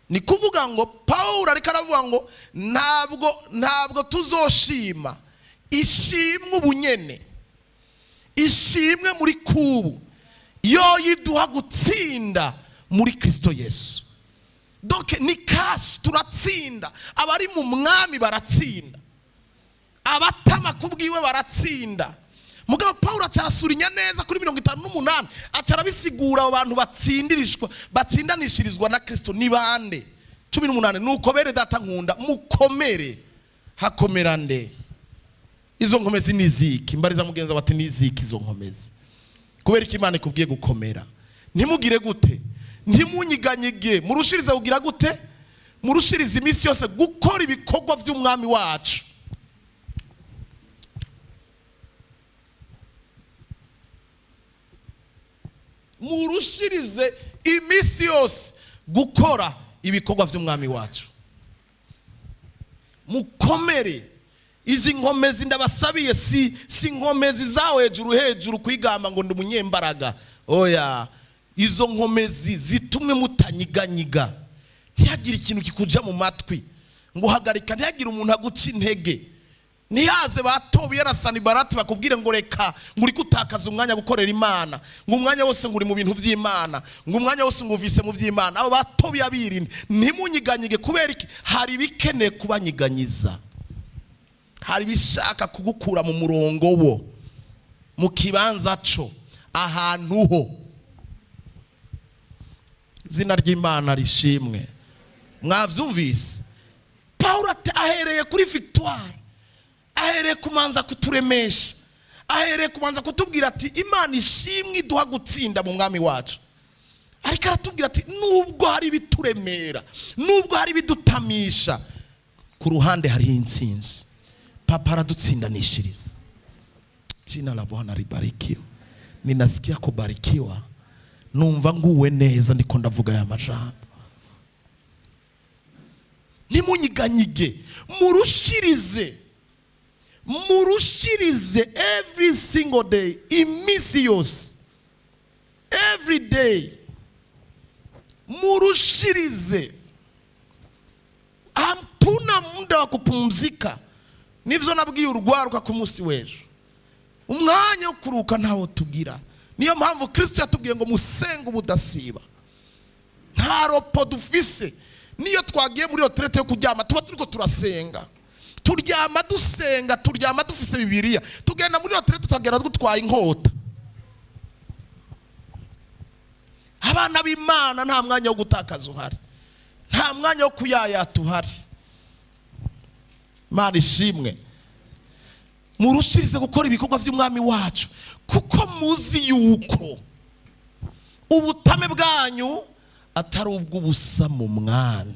Ni kuvuga ngo Paul ariko aravuga ngo ntabwo tuzoshima ishimwe ubunyene, ishimwe muri kubu yo yiduha gutsinda muri Kirisito Yesu. Donc ni cash, turatsinda. Abari mu Mwami baratsinda, abatama kubwiwe baratsinda. Mugabo Paul acarasurinya neza kuri 58, acarabisigura. Abo bantu batsindirishwa, batsindanishirizwa na Kristo ni bande? 18: "Nuko bene data nkunda, mukomere." Hakomera nde? Izo nkomezi ni iziki? Mbariza mugenzi wawe ati: "Ni iziki izo nkomezi?" Kubera ko Imana ikubwiye gukomera. Ntimugire gute? Ntimunyiganyige. Murushirize kugira gute? Murushirize iminsi yose gukora ibikorwa by'Umwami wacu. Murushirize iminsi yose gukora ibikorwa by'Umwami wacu. Mukomere. Izi nkomezi ndabasabiye si nkomezi zawe hejuru hejuru, kwigamba ngo ndi umunyembaraga, oya. Izo nkomezi zitume mutanyiganyiga, ntihagire ikintu kikuja mu matwi ngo hagarika, ntihagire umuntu aguca intege, ntihaze ba Tobiya na Sanibarati bakubwire ngo reka, ngo uri gutakaza umwanya gukorera Imana, ngo umwanya wose ngo uri mu bintu by'Imana, ngo umwanya wose ngo uvise mu by'Imana. Abo ba Tobiya birinde. Ntimunyiganyige. Kubera iki? Hari ibikeneye kubanyiganyiza, hari ibishaka kugukura mu murongo wo mu kibanza cyo ahantu ho. Izina ry'Imana rishimwe. Mwavyumvise, Paul ahereye kuri victoire, ahereye kumanza kuturemesha. Ahereye kubanza kutubwira ati Imana ishimwe iduha gutsinda mu mwami wacu. Ariko aratubwira ati nubwo hari ibituremera, nubwo hari ibidutamisha, ku ruhande hariho intsinzi. Papa aradutsindanishiriza. Jina la Bwana libarikiwe. Ninasikia kubarikiwa, numva nguwe neza ndiko ndavuga aya majambo. Ntimunyiganyige, murushirize, murushirize every single day, iminsi yose, every day murushirize. Hatuna muda wa kupumzika. Nivyo nabwiye urwaruka ku munsi w'ejo, umwanya wo kuruhuka ntawo tugira. Niyo mpamvu Kristo yatubwiye ngo musenge ubudasiba. Nta repos dufise. Niyo twagiye muri retraite yo kuryama, tuba turiko turasenga. Turyama dusenga, turyama dufise Bibiliya. Tugenda muri retraite, tukagenda dutwaye inkota. Abana b'Imana, nta mwanya wo gutakaza uhari, nta mwanya wo kuyayata uhari. Imana ishimwe. Murushirize gukora ibikorwa by'umwami wacu, kuko muzi yuko ubutame bwanyu atari ubw'ubusa mu mwami.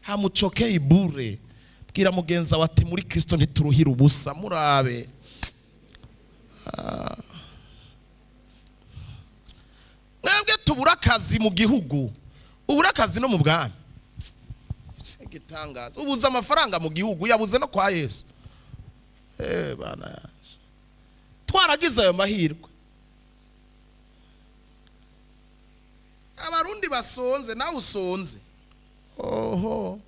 Hamucokeye bure. Bwira mugenzi wawe ati muri Kristo ntituruhira ubusa. Murabe. Mwebwe tubura akazi mu gihugu, ubura akazi no mu bwami, igitangaza. Ubuze amafaranga mu gihugu, yabuze no kwa Yesu. Bana yanje, twaragize ayo mahirwe. Abarundi basonze, nawe usonze. Oho,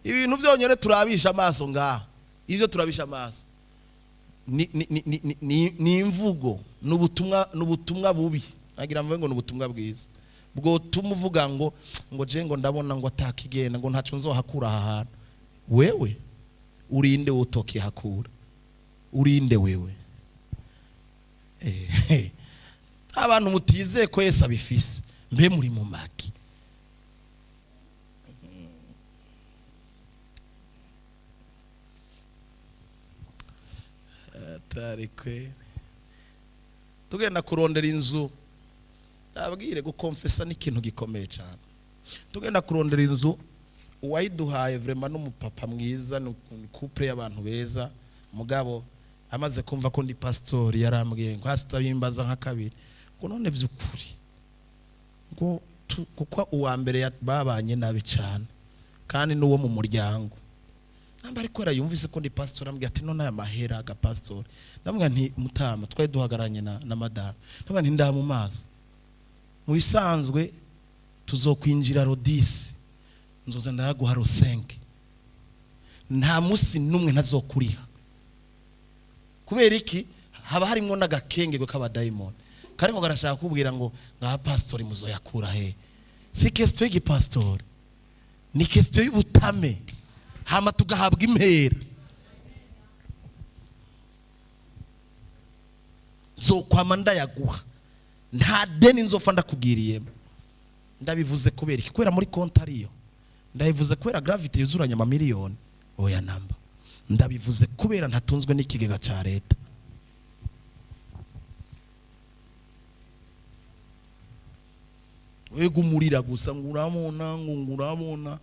ibintu byonyine turabisha amaso ngaha, ibyo turabisha amaso ni imvugo, ni ubutumwa, ni ubutumwa bubi. Nagira mvuge ngo ni ubutumwa bwiza bwotuma uvuga ngo je ngo ndabona ngo atakigenda, ngo ntacyo nzohakura aha hantu. Wewe urinde utokihakura? Urinde wewe? Abantu mutizeye ko Yesu abifise, mbe muri mu maki? Atari kweri. Tugenda kurondera inzu, abwire gukonfesa ni ikintu gikomeye cyane. Tugenda kurondera inzu, uwayiduhaye vraiment n'umupapa mwiza, ni couple y'abantu beza. Mugabo amaze kumva ko ndi pastori, yarambwiye ngo hasi tutabimbaza nka kabiri, ngo none vy'ukuri ngo kuko uwa mbere babanye nabi cyane kandi n'uwo mu muryango namba, ariko yumvise ko ndi pastor, ambwira ati none aya mahera aga pastor. Ndamubwira nti mutama, twari duhagararanye na madame, ndamubwira nti ndaha mu maso, mu bisanzwe tuzokwinjira le 10, nzoza ndayaguha le 5, nta musi n'umwe ntazokuriha. Kubera iki? Haba harimo n'agakengego k'abadayimoni kariko karashaka kubwira ngo ngaha pastori muzoyakura he. Si question y'igipastori, ni question y'ubutame, hama tugahabwa impera. Nzokwama ndayaguha, nta deni nzofa ndakugiriyemo. Ndabivuze kubera iki? Kubera muri konti ariyo? Ndabivuze kubera gravity yuzuranye amamiliyoni? Oya namba. Ndabivuze kubera ntatunzwe n'ikigega cya leta. Wega umurira gusa ngo urabona, ngo urabona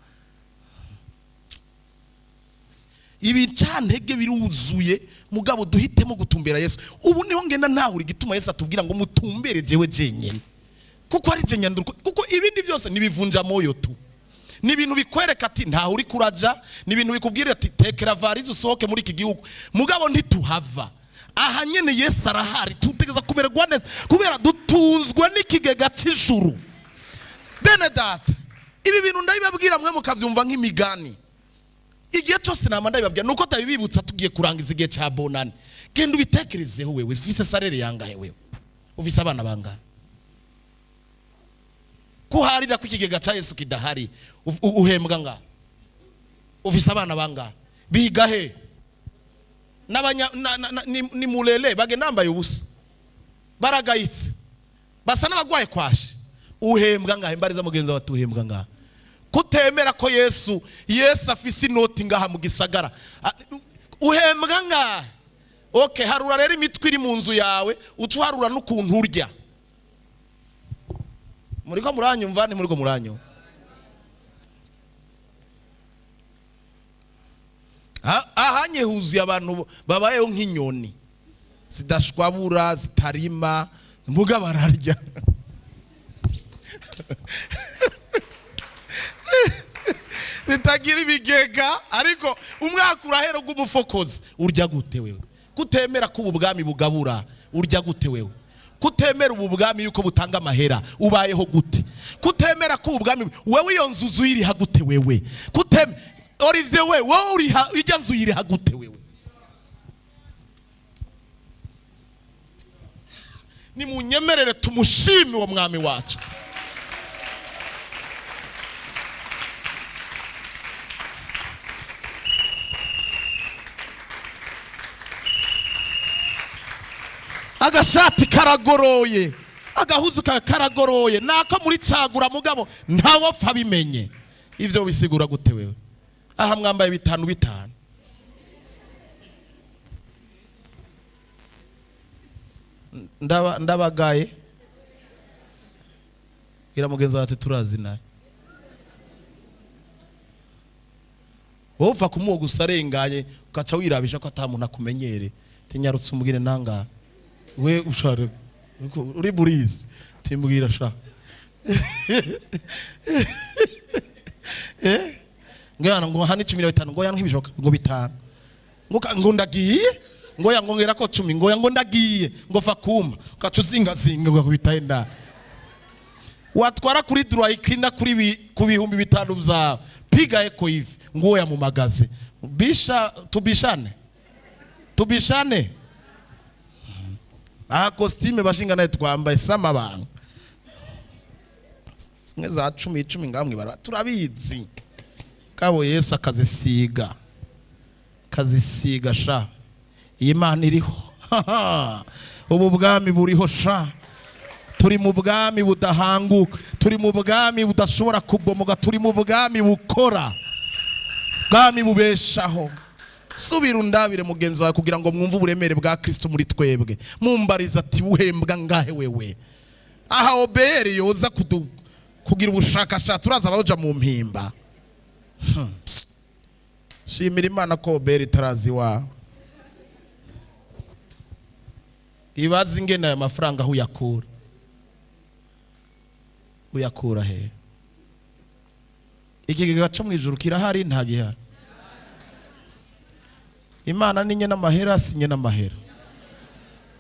ibicantege biruzuye. Mugabo duhitemo gutumbera Yesu. Ubu niho ngenda ntahura igituma Yesu atubwira ngo mutumbere jewe jenyine, kuko ari je nyanduruko, kuko ibindi byose nibivunja moyo tu. Ni ibintu bikwereka ati ntaho uri kuraja, ni ibintu bikubwira ati tekera valise usohoke muri iki gihugu. Mugabo ntituhava aha nyene, Yesu arahari. Tutegeza kumererwa neza kubera dutunzwe n'ikigega cy'ijuru. Bene data, ibi bintu ndabibabwira mwe mukavyumva nk'imigani. Igihe cyose nama ndabibabwira nuko tabibibutsa. Tugiye kurangiza igihe cya bonane, genda ubitekerezeho. Wewe ufise salaire yangahe? Wewe ufise abana bangahe? Kuharira ko ikigega cya Yesu kidahari, uhembwa ngahe? Ufise abana bangahe? Biga he? N'abanya ni murere, bagenda bambaye ubusa, baragayitse, basa n'abagwaye kwashi. Uhembwa ngahe? Mbariza mugenzi wawe, uhembwa ngahe? Kutemera ko Yesu afise inoti ngaha mu gisagara. Uhembwa ngahe? Okay, harura rero imitwe iri mu nzu yawe, uca uharura n'ukuntu urya. Muriko muranyumva? Ntimuriko muranyumva? Ahanye huzuye abantu babayeho nk'inyoni zidashwabura, zitarima, muga bararya. Zitagira ibigega, ariko umwaka urahera rw'umufokozi. Urya gute wewe kutemera ko ubu bwami bugabura? Urya gute wewe kutemera ubu bwami yuko butanga amahera? Ubayeho gute kutemera ko ubu bwami? Wewe iyo nzu uyiriha gute? Wewe kutem Olivier, we wowe uriha ijya nzu, uyiriha gute wewe? Nimunyemerere tumushime uwo mwami wacu. Agashati karagoroye, agahuzu kawe karagoroye, nako muri cagura, mugabo ntawopfa abimenye. Ivyo bisigura gute wewe? Aha mwambaye bitanu bitanu. Ndabagaye. Bwira mugenzi wawe ati turazi naye. Wowe upfa kumuha gusa arenganye, ugaca wirabisha ko ata muntu akumenyere. Tinyarutse umubwire nanga we ushare uri burizi, timbwira sha. Ngo yana ngo hani 15, ngo yana nk'ibishoka ngo bitanu, ngo ngo ndagiye, ngo ya ngo ngera ko 10, ngo ya ngo ndagiye, ngo fa kuma ugaca uzingazinga ngo kubitaye nda watwara kuri dry cleaner kuri ku 5000 byawe. Piga eko hivi nguo ya mumagaze, bisha tubishane tubishane. Aha costume bashinga naye twambaye samabanga zimwe za 10 10 ngamwe bara turabizi kabo. Yesu akazisiga, kazisiga sha. Iyi Mana iriho, ubu bwami buriho sha. Turi mu bwami budahanguka, turi mu bwami budashobora kubomoka, turi mu bwami bukora, bwami bubeshaho. Subira undabire mugenzi wawe kugira ngo mwumve uburemere bwa Kristo muri twebwe. Mumbariza ati uhembwa ngahe wewe? Aha OBR yoza kugira ubushakashatsi, uraza baja mu mpimba. Shimira Imana ko OBR itarazi iwawe. Ibaze ingene aya mafaranga aho uyakura, uyakura he? Ikigega cyo mu ijuru kirahari? Nta gihari. Imana ni nye n'amahera, si nye n'amahera,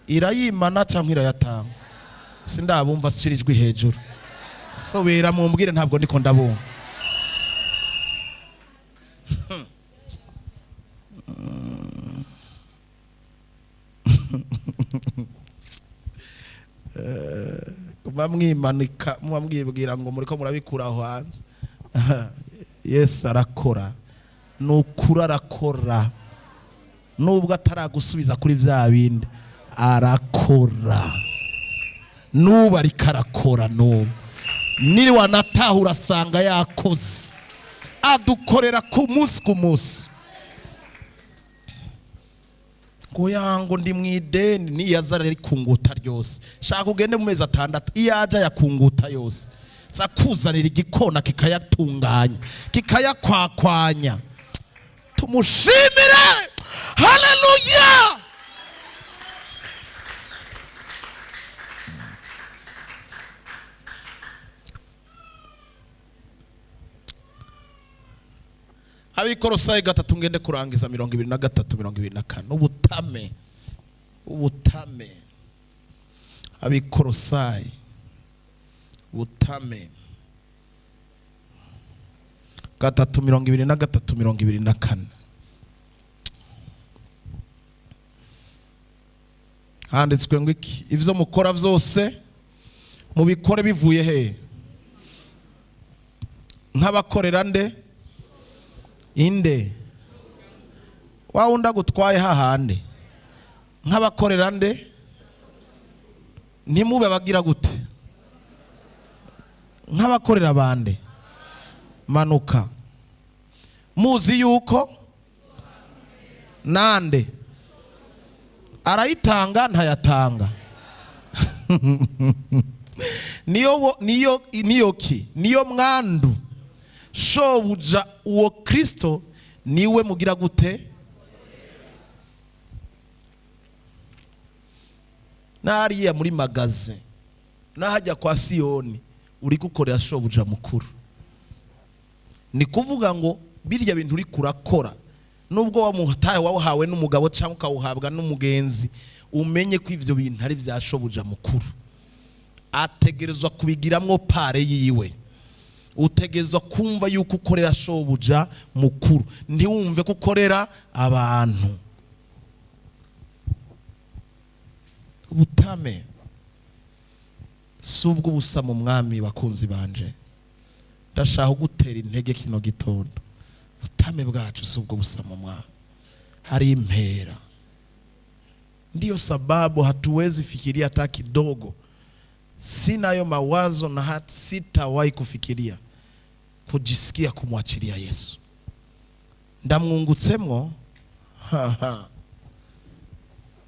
irayimana cyangwa irayatanga? Sindabumva, shyira ijwi hejuru, sobera mumbwire, ntabwo ndiko ndabumva. Muba mwimanika, muba mwibwira ngo muriko murabikura aho hanze. Yesu arakora, ni ukuri arakora, nubwo ataragusubiza kuri bya bindi arakora n'ubu, ariko arakora n'ubu. Niri wanataha urasanga yakoze, adukorera ku munsi ku munsi. Ngo yango ndi mu ideni, niyaza ari kunguta ryose. Shaka ugende mu mezi 6, iyo aja yakunguta yose, za kuzanira igikona kikayatunganya, kikayakwakwanya. Tumushimire, haleluya. Abikorosayi 3, ngende kurangiza, 23, 24. Ubutame, ubutame. Abikorosayi, ubutame, 3, 23, 24. Handitswe ngo iki? Ivyo mukora vyose mubikore bivuye he? Nk'abakorera nde? Inde? Wa wundi agutwaye hahande. Nk'abakorera nde? Ntimube abagira gute? Nk'abakorera bande? Manuka. Muzi yuko Nande arayitanga? Ntayatanga. Niyo, niyo, niyo ki? Niyo mwandu shobuja. Uwo Kristo niwe mugira gute? N'hariya muri magasin, n'ahajya kwa Siyoni, uri gukorera shobuja mukuru. Ni kuvuga ngo birya bintu uri kurakora, nubwo wamuhataye, wawuhawe n'umugabo cyangwa ukawuhabwa n'umugenzi, umenye ko ivyo bintu ari vya shobuja mukuru. Ategerezwa kubigiramwo part yiwe. Utegerezwa kumva yuko ukorera shobuja mukuru, ntiwumve ko ukorera abantu. Ubutame si ubw'ubusa mu Mwami. Bakunzi banje, ndashaka gutera intege kino gitondo. Ubutame bwacu si ubw'ubusa mu Mwami, hari impera. Ndiyo sababu hatuwezi fikiria hata kidogo, sinayo mawazo na hata sitawahi kufikiria kujisikia kumwachilia Yesu. Ndamwungutsemwo, haha,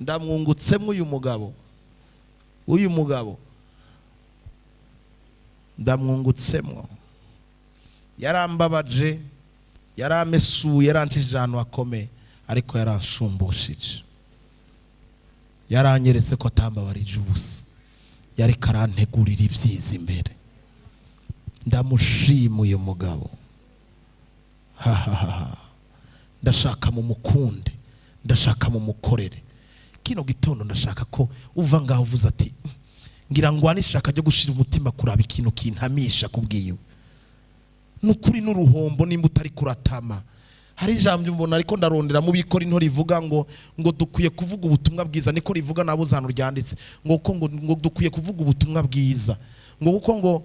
ndamwungutsemwo uyu mugabo, uyu mugabo ndamwungutsemwo. Yarambabaje, yaramesuye, yarancishije ahantu hakomeye, ariko yaransumbushije, yaranyeretse ko atambabarije ubusa, yariko arantegurira ibyiza imbere. Ndamushima uyu mugabo, hahahaha. Ndashaka mumukunde, ndashaka mumukorere. Kino gitondo ndashaka ko uva ngaho uvuze ati: "Ngira ngo ishaka ryo gushira umutima kuraba ikintu kintamisha kubwiwe." Nukuri n'uruhombo nimba utari kuratama. Hari ijambo mbona ariko ndarondera mu Bikorinto rivuga ngo dukwiye kuvuga ubutumwa bwiza. Niko rivuga, nabuze ahantu ryanditse, ngo ko ngo dukwiye kuvuga ubutumwa bwiza, ngo kuko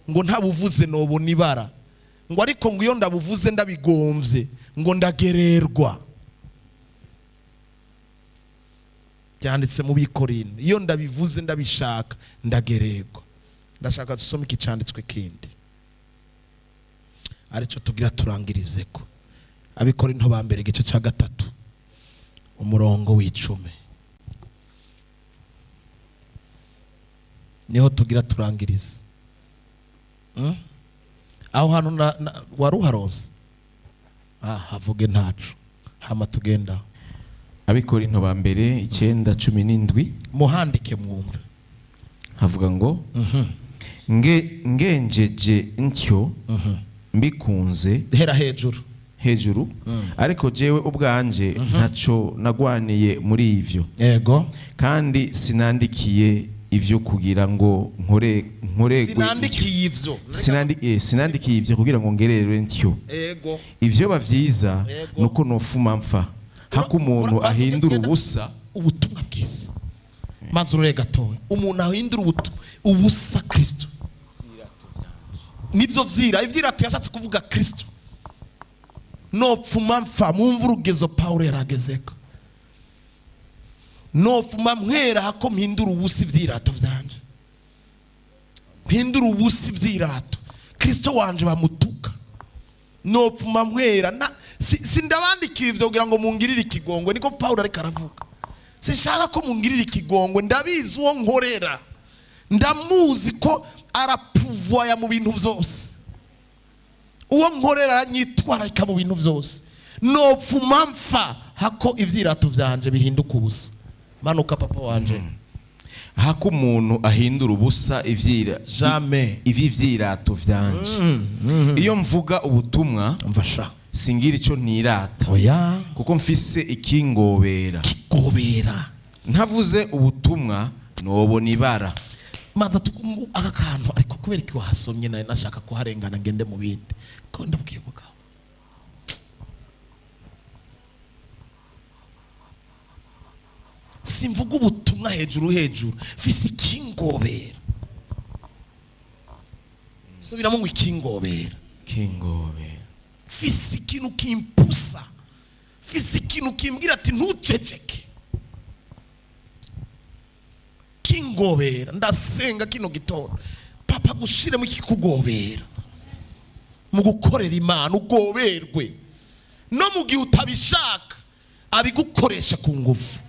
ngo ntabuvuze nobona ibara, ngo ariko ngo iyo ndabuvuze ndabigomvye ngo ndagererwa. Byanditse mu Bikorinto: iyo ndabivuze ndabishaka ndagererwa. Ndashaka dusome iki cyanditswe kindi, aricyo tugira turangirizeko. Abikorinto ba mbere, igice cya 3, umurongo w'10, niho tugira turangirize. Aho hantu wari uharonse? Havuge ntacu, hama tugenda. Abikorinto ba mbere 9:17. Muhandike mwumve. Havuga ngo: Ngenjeje ntyo mbikunze." Hera hejuru. Hejuru. "Ariko jewe ubwanje ntaco nagwaniye muri ivyo, kandi sinandikiye ivyo kugira ngo nkore nkoregwe." Sinandikiye ivyo. Sinandikiye ivyo kugira ngo ngererwe ntyo. Ivyo bavyiza nuko nofuma mpfa hako umuntu ahindura ubusa. Ubutumwa bwiza. Manza urore gatoya. Umuntu ahindura ubusa Kristo, nivyo vyira ivyirato, yashatse kuvuga Kristo. Nopfuma mpfa. Mwumva urugezo Pawulo yaragezeko: nopfuma mpwera hako mpindura ubusa ivyirato vyanje, mpindura ubusa ivyirato, Kristo wanje bamutuka, nopfuma mpwera. Na sindabandikira ivyo kugira ngo mungirire ikigongwe. Niko Pawulo ariko aravuga. Sinshaka ko mungirira ikigongwe, ndabizi uwo nkorera, ndamuzi ko arapuvoya mu bintu byose. Uwo nkorera aranyitwararika mu bintu byose. Nopfuma mpfa hako ivyirato vyanje bihinduka ubusa. Manuka, papa wanje. Hako umuntu ahindura ubusa ivyira Jamais. ivyirato vyanje. Iyo mvuga ubutumwa, Mfasha. singira ico ntirata, Oya. kuko mfise ikingobera. Kigobera. Ntavuze ubutumwa nobona ibara. Manza tukungu aka kantu, ariko kubera iki wahasomye? Nawe nashaka kuharengana ngende mu bindi, ko ndabwiye mugabo. Simvuga ubutumwa hejuru hejuru, mfise ikingobera. Subiramo ngo ikingobera. Kingobera. Mfise ikintu kimpusa, mfise ikintu kimbwira ati ntuceceke, kingobera. Ndasenga kino gitondo, papa, gushiremo ikikugobera mu gukorera Imana, ugoberwe no mu gihe utabishaka. Abigukoresha ku ngufu.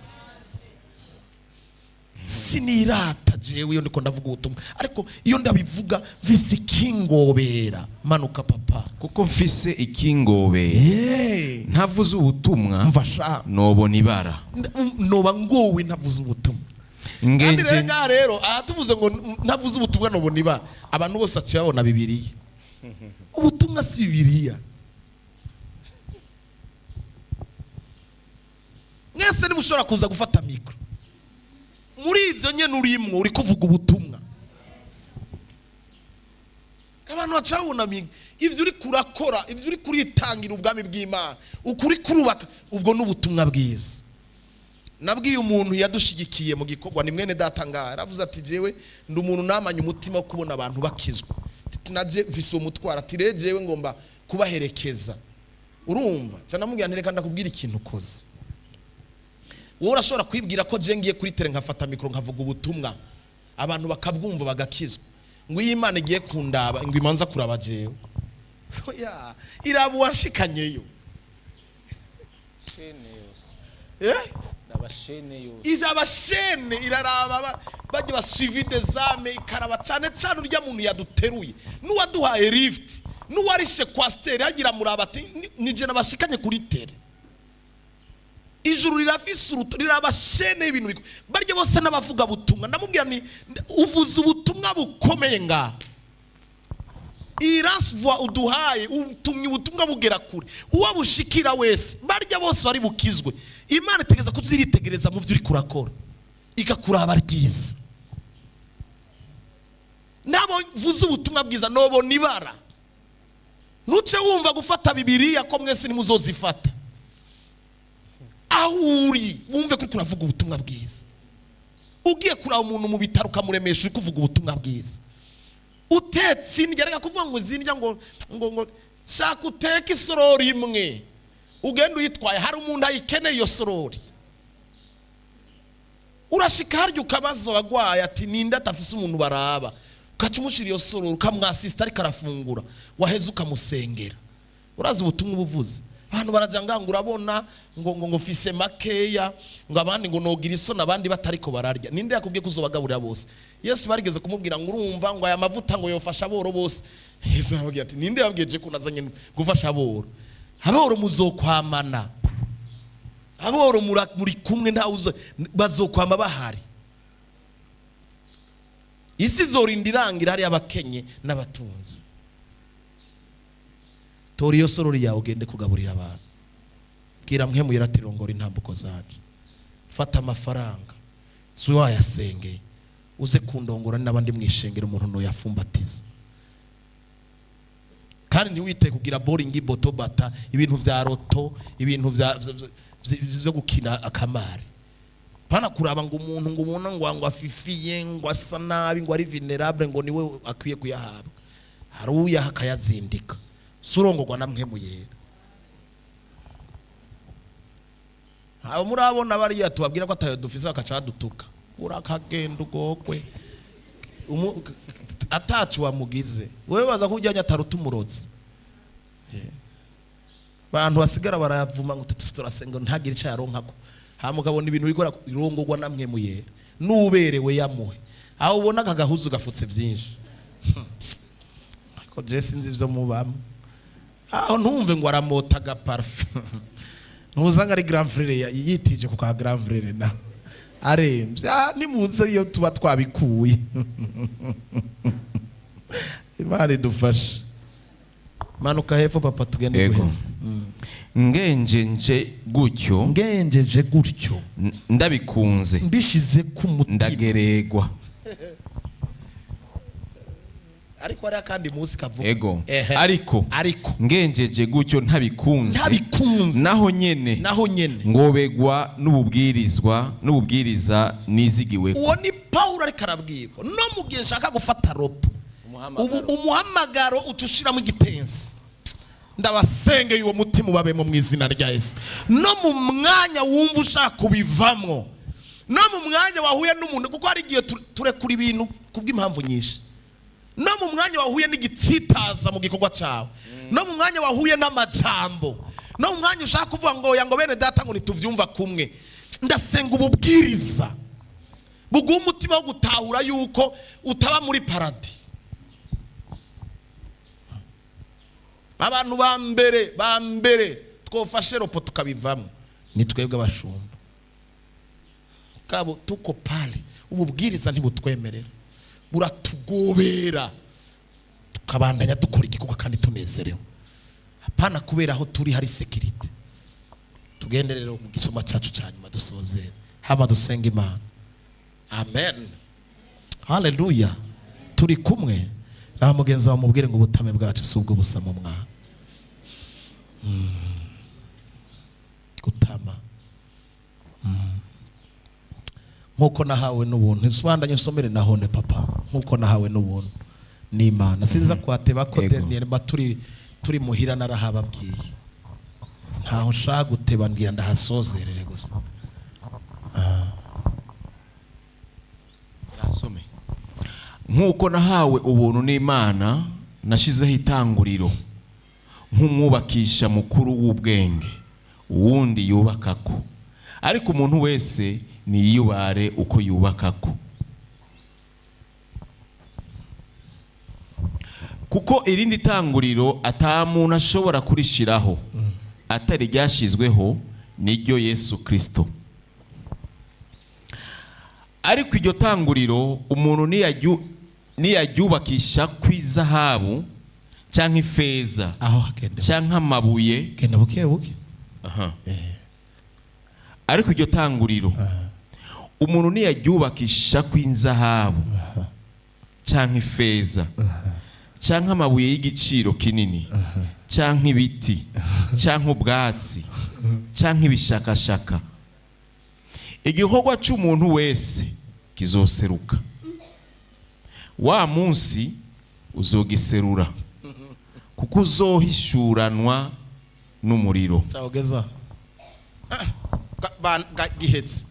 Sinirata jewe iyo ndiko ndavuga ubutumwa, ariko iyo ndabivuga mfise ikingobera. Manuka, papa. Kuko mfise ikingobera, ntavuze ubutumwa, Mva sha. nobona ibara. Noba ngowe ntavuze ubutumwa. Kandi rero Ngenje ngaha rero, aha tuvuze ngo ntavuze ubutumwa nobona ibara, abantu bose baciye babona Bibiliya. Ubutumwa si Bibiliya. Mwese nimushobora kuza gufata mikoro, muri ivyo nyene urimwo uri kuvuga ubutumwa. Abantu baca babona ivyo uri kurakora, ivyo uri kuritangira ubwami bw'Imana, ukuri kurubaka, ubwo ni ubutumwa bwiza. Nabwiye umuntu yadushigikiye mu gikorwa, ni mwene data ngaha, yaravuze ati: "Jewe ndi umuntu namanye umutima wo kubona abantu bakizwa." Ati: "Naje mfise uwo mutwaro." Ati: "Rero jewe ngomba kubaherekeza." Urumva cyane, namubwira nti: "Reka ndakubwira ikintu ukoze. Wowe urashobora kwibwira ko je ngiye kuri terrain nkafata mikoro nkavuga ubutumwa, abantu bakabwumva bagakizwa, ngo iyo Imana igiye kundaba ngo imanza kuraba jewe? Oya, iraba uwashikanyeyo." Eh? Izaba chaîne iraraba bajya ba suivi des âmes, ikaraba cyane cyane urya muntu yaduteruye n'uwaduhaye lift n'uwarishe coaster, hagira muraba ati: "Ni je nabashikanye kuri terrain." Ijuru rirafise uruto, riraba chaîne y'ibintu barya bose n'abavuga butumwa. Ndamubwira ni uvuze ubutumwa bukomeye ngaha, iyi lance-voix uduhaye utumye ubutumwa bugera kure, uwo bushikira wese, barya bose bari bukizwe. Imana itegereza kuziritegereza mu byo uri kurakora, ikakuraba ryiza. Nabo mvuze ubutumwa bwiza nobona ibara. Ntuce wumva gufata Bibiliya ko mwese nimuzozifata. Aho uri wumve ko uriko uravuga ubutumwa bwiza. Ugiye kuraba umuntu mu bitaro ukamuremesha, uri kuvuga ubutumwa bwiza. Utetse indya, reka kuvuga ngo izindya ngo shaka uteke isorori imwe ugenda uyitwaye, hari umuntu ayikeneye iyo sorori. Urashika harya ukabaza abagwayi ati: "Ninde atafise umuntu baraba?" Ukaca umushyira iyo sorori, ukamwasisita ariko arafungura, waheza ukamusengera. Urazi ubutumwa ubuvuze? Abantu baraja ngaha ngo urabona ngo mfise makeya, ngo abandi ngo nogira isoni abandi batariko bararya. Ninde yakubwiye ko uzobagaburira bose? Yesu barigeze kumubwira ngo urumva ngo aya mavuta ngo yofasha aboro bose. Yesu arababwira ati: "Ninde yabwiye je ko nazanye gufasha aboro? Aboro muzokwamana, aboro muri kumwe, ntawe bazokwama bahari. Isi izorinda irangira hariyo abakenye n'abatunzi." Tora iyo sorori yawe ugende kugaburira abantu. Bwira mwe ati: "Rongora intambuko zanje, fata amafaranga si wayasengeye, uze kundongora n'abandi mwishengera umuntu noyafumbatiza." Kandi ntiwite kugira boringi boto bata, ibintu vya loto, ibintu vya vyo gukina akamari. Pana kuraba ngo umuntu ngo umuntu ngo afifiye, ngo asa nabi, ngo ari vulnerable, ngo niwe akwiye kuyahabwa. Hari uyaha akayazindika. Si urongorwa na mwe muyera? Ntawe murabona bariya tubabwira ko atayo dufise bakaca badutuka: "Urakagenda ugogwe." Atacu wamugize wewe, baza ko ujyanye ataruta umurozi. Abantu basigara barayavuma ngo turasenga ntagire icyo yaronkako. Hama ukabona ibintu bikora irongorwa namwe muyera n'uberewe yamuhe. Aho ubona aka gahuzu gafutse byinshi, ariko je sinzi ivyo mubamo aho. Ntumve ngo aramota agaparufe, ntuzanga ari grand frère yitije ku ka grand frère na arembye. Ah, nimuze iyo tuba twabikuye. Imana idufashe. Manuka hepfo, papa, tugende. Yego. Guheza. Ngenjeje gutyo, Ngenjeje gutyo, ndabikunze, mbishize ku mutima, ndageregwa. Ariko hariho akandi munsi kavuga. Ego. Ehe. Ariko Ariko ngenjeje gutyo ntabikunze, ntabikunze, naho nyene naho nyene ngobegwa n'ububwirizwa n'ububwiriza nizigiwe. Uwo ni Pawulo ariko arabwirwa: no mu gihe nshaka gufata repos, ubu umuhamagaro utushiramo igitensi. Ndabasengeye, uwo mutima ubabemo mu izina rya Yesu. No mu mwanya wumva ushaka kubivamwo, no mu mwanya wahuye n'umuntu, kuko hari igihe turekura ibintu kubw'impamvu nyinshi, no mu mwanya wahuye n'igitsitaza mu gikorwa cyawe, no mu mwanya wahuye n'amajambo. No umwanya ushaka kuvuga ngo oya, ngo bene data, ngo ntituvyumva kumwe, ndasenga ububwiriza buguha umutima wo gutahura yuko utaba muri paradis. Abantu ba mbere twofashe ropo tukabivamo ni twebwe abashumba kabo. Tuko pale, ububwiriza ntibutwemerera, buratugobera tukabandanya dukora igikorwa kandi tunezerewe, hapana kubera aho turi hari sécurité. Tugende rero mu gisoma cyacu cya nyuma, dusozere hama dusenga Imana. Amen, haleluya. Turi kumwe raba mugenzi wawe, mubwire ngo ubutame bwacu si ubwo busa mu mwana. Gutama. Nk'uko nahawe n'ubuntu, isubandanye usomere nahone papa, nk'uko nahawe n'ubuntu n'Imana. Sinza kuhateba ko dernièrement turi muhira narahababwiye, ntaho nshaka guteba, mbwira ndahasozerere gusa. Nasome. Nk'uko nahawe ubuntu n'Imana, nashizeho itanguriro nk'umwubakisha mukuru w'ubwenge, uwundi yubakako, ariko umuntu wese niyubare uko yubakako. Kuko irindi tanguriro ata muntu ashobora kurishiraho atari ryashyizweho, niryo Yesu Kristo. Ariko iryo tanguriro umuntu niyaryubakisha kw'izahabu cyangwa ifeza Aho hagende. cyangwa amabuye. Genda buke buke. Aha. Ariko iryo tanguriro umuntu niyaryubakisha kw'inzahabu cyangwa ifeza cyangwa amabuye y'igiciro kinini cyangwa ibiti cyangwa ubwatsi cyangwa ibishakashaka, igikorwa cy'umuntu wese kizoseruka, wa munsi uzogiserura, kuko uzohishuranwa n'umuriro. Sawugeza gihetse.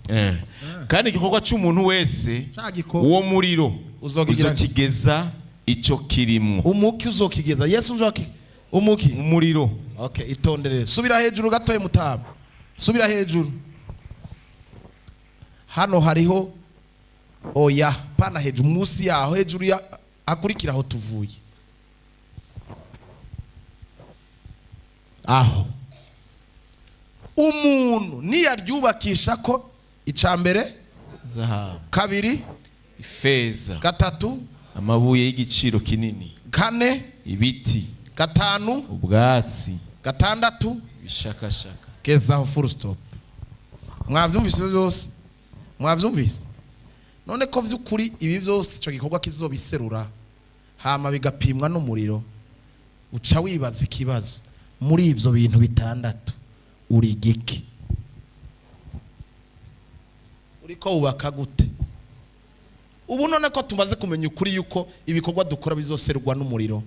Kandi igikorwa cy'umuntu wese Ca gikorwa. uwo muriro Uzokigira uzokigeza icyo kirimwo. Umuki uzokigeza Yesu nzoki umuki. Umuriro. Okay, itondere, subira hejuru gatoye mutama, subira hejuru. Hano hariho, oya, pana hejuru, munsi yaho, hejuru ya akurikira aho tuvuye aho. Umuntu niyaryubakisha ko icya mbere, Zahabu, kabiri, ifeza, gatatu, amabuye y'igiciro kinini, kane, ibiti, gatanu, ubwatsi, gatandatu, ibishakashaka. Gezaho, full stop. Mwavyumvise byose? Mwavyumvise? None ko vy'ukuri ibi byose ico gikorwa kizobiserura hama bigapimwa n'umuriro, uca wibaza ikibazo: muri ivyo bintu bitandatu uri igiki? Uriko wubaka gute ubu? None ko tumaze kumenya ukuri yuko ibikorwa dukora bizoserwa n'umuriro,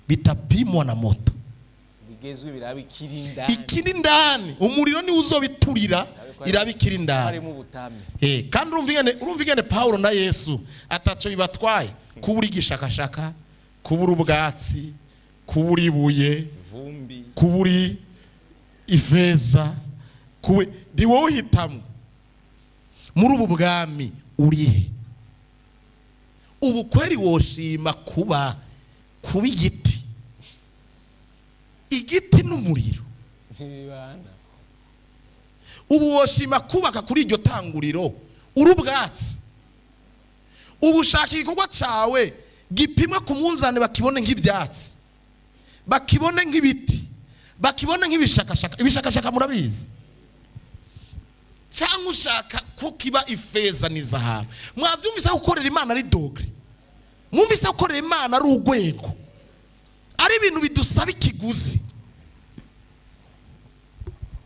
bitapimwa na moto, Bigezwe biraba ikiri indani. Ikiri indani, umuriro niwo uzobiturira, iraba ikiri indani. Harimo ubutame. Kandi urumva ingene Paulo na Yesu ataco bibatwaye kubura igishakashaka, kubura ubwatsi, kubura ibuye, Vumbi. kubura ifeza, kubura. Ni wowe uhitamo muri ubu bwami urihe. Ubu kweri woshima kuba igiti? Igiti n'umuriro Ntibibana. Ubu woshima kubaka kuri iryo tanguriro uri ubwatsi? Ubu ushaka igikorwa cyawe gipimwa ku munzani, bakibone nk'ibyatsi, bakibone nk'ibiti, bakibone nk'ibishakashaka? Ibishakashaka murabizi. Cyangwa ushaka ko kiba ifeza n'izahabu? Mwabyumvise ko gukorera Imana ari degré? Mwumvise ko gukorera Imana ari urwego, ari ibintu bidusaba ikiguzi,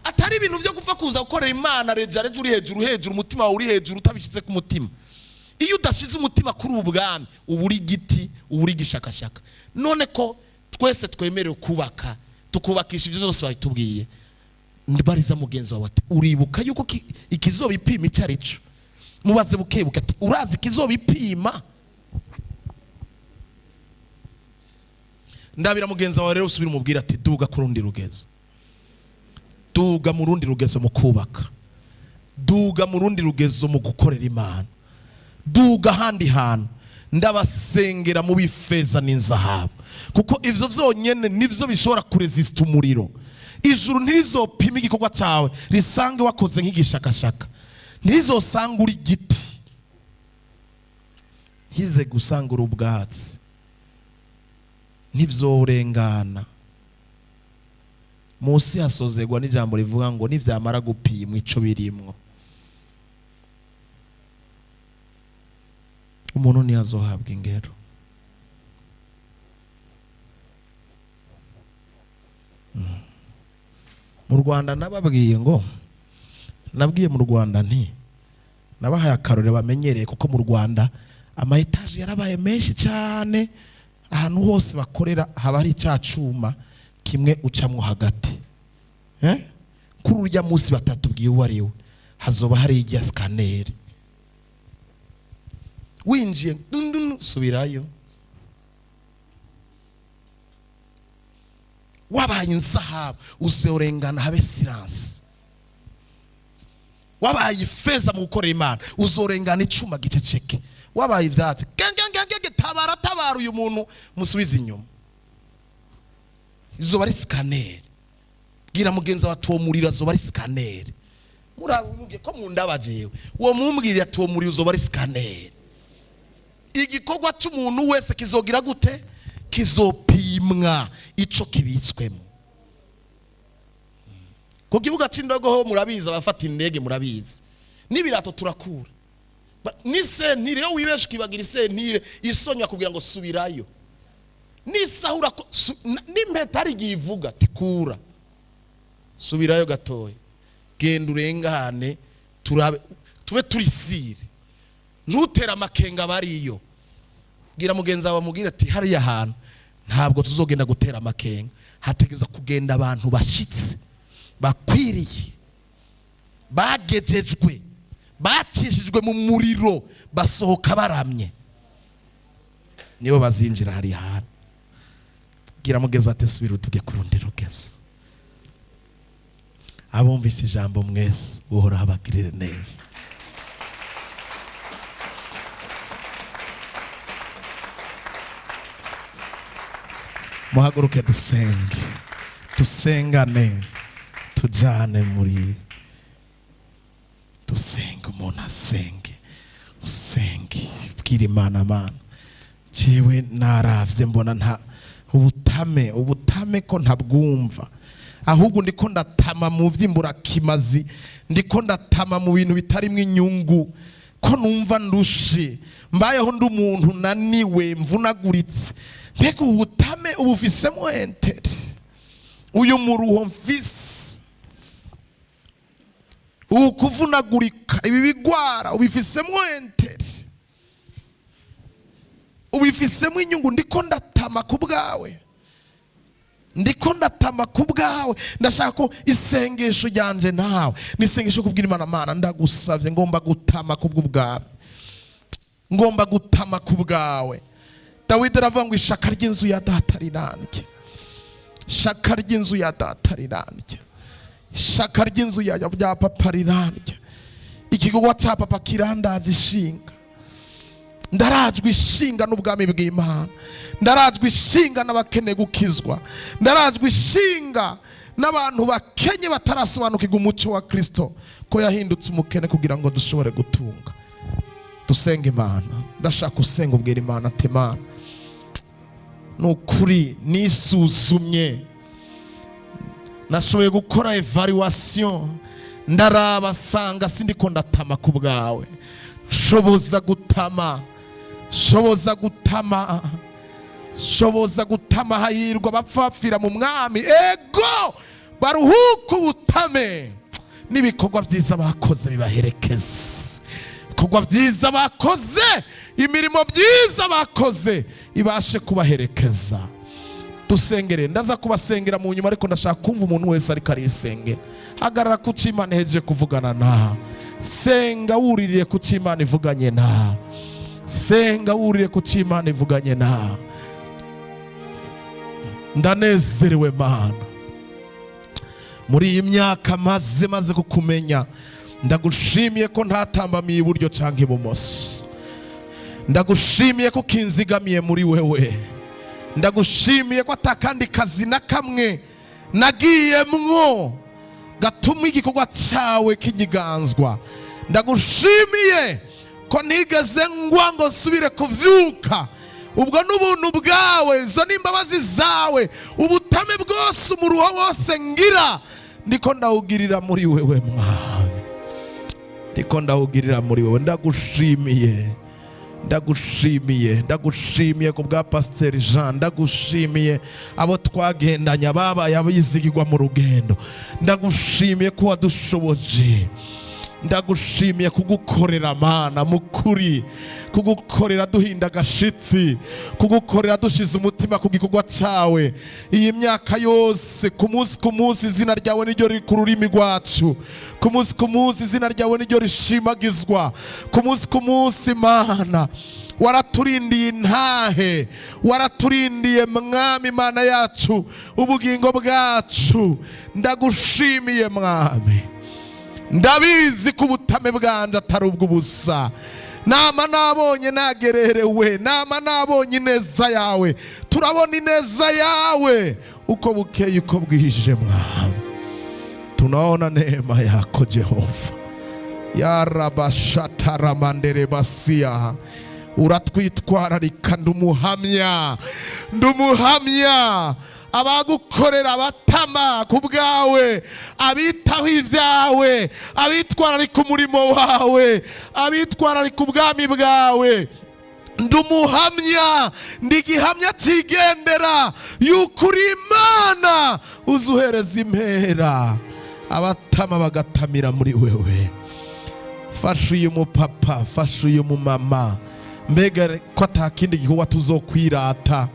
atari ibintu byo gupfa kuza gukorera Imana reja reja, uri hejuru hejuru, umutima wawe uri hejuru, utabishyize ku mutima? Iyo udashyize umutima kuri ubu bwami, uba uri igiti, uba uri igishakashaka. None ko twese twemerewe kubaka, tukubakisha ibyo byose babitubwiye, bariza mugenzi wawe ati: "Uribuka yuko ikizobipima icyo ari cyo?" Mubaze bukebuke ati: "Urazi ikizobipima?" Ndabira mugenzi wawe rero, usubire umubwire ati: "Duga ku rundi rugezo." Duga mu rundi rugezo mu kubaka, duga mu rundi rugezo mu gukorera Imana, duga ahandi hantu. Ndabasengera mu bifeza n'inzahabu, kuko ivyo vyonyene nivyo bishobora kuresista umuriro. Ijuru ntirizopima igikorwa cyawe risange wakoze nk'igishakashaka, ntirizosanga uri igiti, ntize gusanga uri ubwatsi, ntivyorengana. Munsi hasozerwa n'ijambo rivuga ngo nivyamara gupimwa ico birimwo, umuntu ntiyazohabwa ingero. Mu Rwanda nababwiye ngo, nabwiye mu Rwanda nti nabahaye akarore bamenyereye, kuko mu Rwanda ama etaje yarabaye menshi cyane, ahantu hose bakorera haba hari cya cuma kimwe ucamwo hagati. Kuri urya munsi batatubwiye uwo ari we, hazoba hari ijya scanner, winjiye dundun subirayo. Wabaye inzahabu uzorengana habe silence, wabaye ifeza mu gukorera Imana uzorengana icuma giceceke, wabaye ivyatsi gengengenge tabara tabara uyu muntu musubize inyuma. Izoba ari scanner. Bwira mugenzi wawe ati uwo muriro azoba ari scanner. Murabumubwiye ko mundaba jewe, uwo mumbwiriye ati uwo muriro uzoba ari scanner. Igikorwa cy'umuntu wese kizogira gute? Kizopimwa ico kibitswemo. Ku kibuga c'indogoho murabizi, abafata indege murabizi, n'ibirato turakura n'isentire. Iyo wibeshe ukibagira isentire isonya kugira ngo subirayo, n'isahura n'impeta hari igihe ivuga tikura subirayo gatoya, genda urengane, turabe tube turisire, ntutere amakenga bariyo. Bwira mugenzi wawe, amubwire ati hariya hantu ntabwo tuzogenda gutera amakenga, hategereza kugenda abantu bashitse bakwiriye, bagejejwe, bakishijwe mu muriro, basohoka baramye, nibo bazinjira hariya hantu. Bwira mugenzi ati subira utuge ku rundi rugezo. Abumvise ijambo mwese, Uhoraho abagirire neza. Muhaguruke dusenge, dusengane, tujane muri dusenge. Umuntu asenge, usenge, bwira Imana, Mana jewe naravye mbona nta ubutame, ubutame ko ntabwumva, ahubwo ndiko ndatama mu vy'imburakimazi, ndiko ndatama mu bintu bitarimwo inyungu, ko numva ndushe, mbayeho ndi umuntu naniwe mvunaguritse. Mbega ubutame ubufisemo intérêt? Uyu muruho mfise, ubu kuvunagurika, ibi bigwara ubifisemo intérêt, ubifisemo inyungu? Ndiko ndatama ku bwawe, ndiko ndatama ku bwawe. Ndashaka ko isengesho ryanje nawe ni isengesho kubwira Imana, Mana ndagusavye, ngomba gutama ku bw'ubwami, ngomba gutama ku bwawe. Dawidi aravuga ngo ishaka ry'inzu ya data rirandye, ishaka ry'inzu ya data rirandye, ishaka ry'inzu ya papa rirandye, igikorwa cya papa kirandavye ishinga, ndarajwe ishinga n'ubwami bw'Imana, ndarajwe ishinga n'abakeneye gukizwa, ndarajwe ishinga n'abantu bakenye batarasobanukirwa umuco wa Kristo, ko yahindutse umukene kugira ngo dushobore gutunga. Dusenga Imana. Ndashaka usenga ubwira Imana ati Imana, ni ukuri nisuzumye, nashoboye gukora evaluation, ndaraba sanga sindiko ndatama ku bwawe. Shoboza gutama, shoboza gutama, shoboza gutama. Hahirwa bapfa bapfira mu mwami, ego baruhuke ubutame, n'ibikorwa byiza bakoze bibaherekeze, ibikorwa byiza bakoze, imirimo byiza bakoze ibashe kubaherekeza. Dusengere, ndaza kubasengera mu nyuma, ariko ndashaka kumva umuntu wese ariko arisengera. Hagarara ku cyo Imana ihejeje kuvugana nawe, senga wuririye ku cyo Imana ivuganye nawe, senga wuririye ku cyo Imana ivuganye nawe. Ndanezerewe Mana, Muri iyi myaka maze kukumenya, ndagushimiye ko ntatambamiye iburyo cyangwa ibumoso. Ndagushimiye ko kinzigamiye muri wewe. Ndagushimiye ko atakandi kazi na kamwe nagiyemwo gatuma igikorwa cyawe kinyiganzwa. Ndagushimiye ko ntigeze ngwa ngo nsubire kuvyuka. Ubwo n'ubuntu bwawe, izo n'imbabazi zawe. Ubutame bwose, umuruho wose ngira, ndiko ndawugirira muri wewe, Mwami, ndiko ndawugirira muri wewe. Ndagushimiye, ndagushimiye, ndagushimiye ku bwa Pasiteri Jean. Ndagushimiye abo twagendanye babaye abizigirwa mu rugendo. Ndagushimiye ko wadushoboje. Ndagushimiye kugukorera, Mana, mukuri kugukorera duhinda agashitsi, kugukorera dushize umutima ku gikorwa cyawe. Iyi myaka yose, ku munsi ku munsi, izina ryawe niryo riri ku rurimi rwacu. Ku munsi ku munsi, izina ryawe niryo rishimagizwa. Ku munsi ku munsi, Mana, waraturindiye intahe, waraturindiye, Mwami Mana yacu, ubugingo bwacu. Ndagushimiye, Mwami. Ndabizi ko ubutame bwanje atari ubw'ubusa. Nama nabonye nagererewe, nama nabonye ineza yawe. Turabona ineza yawe uko bukeye, uko bwije, Mwami. Tunaona neema yako, Jehova. Yarabashataramanderebasia, uratwitwararika. Ndumuhamya, ndumuhamya. Abagukorera, abatama ku bwawe, abitaho ibyawe, abitwararika umurimo wawe, abitwararika ubwami bwawe, ndumuhamya, ndi igihamya cyigendera yuko uri Imana uzuhereza impera abatama bagatamira muri wewe. Fasha uyu mupapa, fasha uyu mumama. Mbega ko atakindi gikorwa tuzokwirata?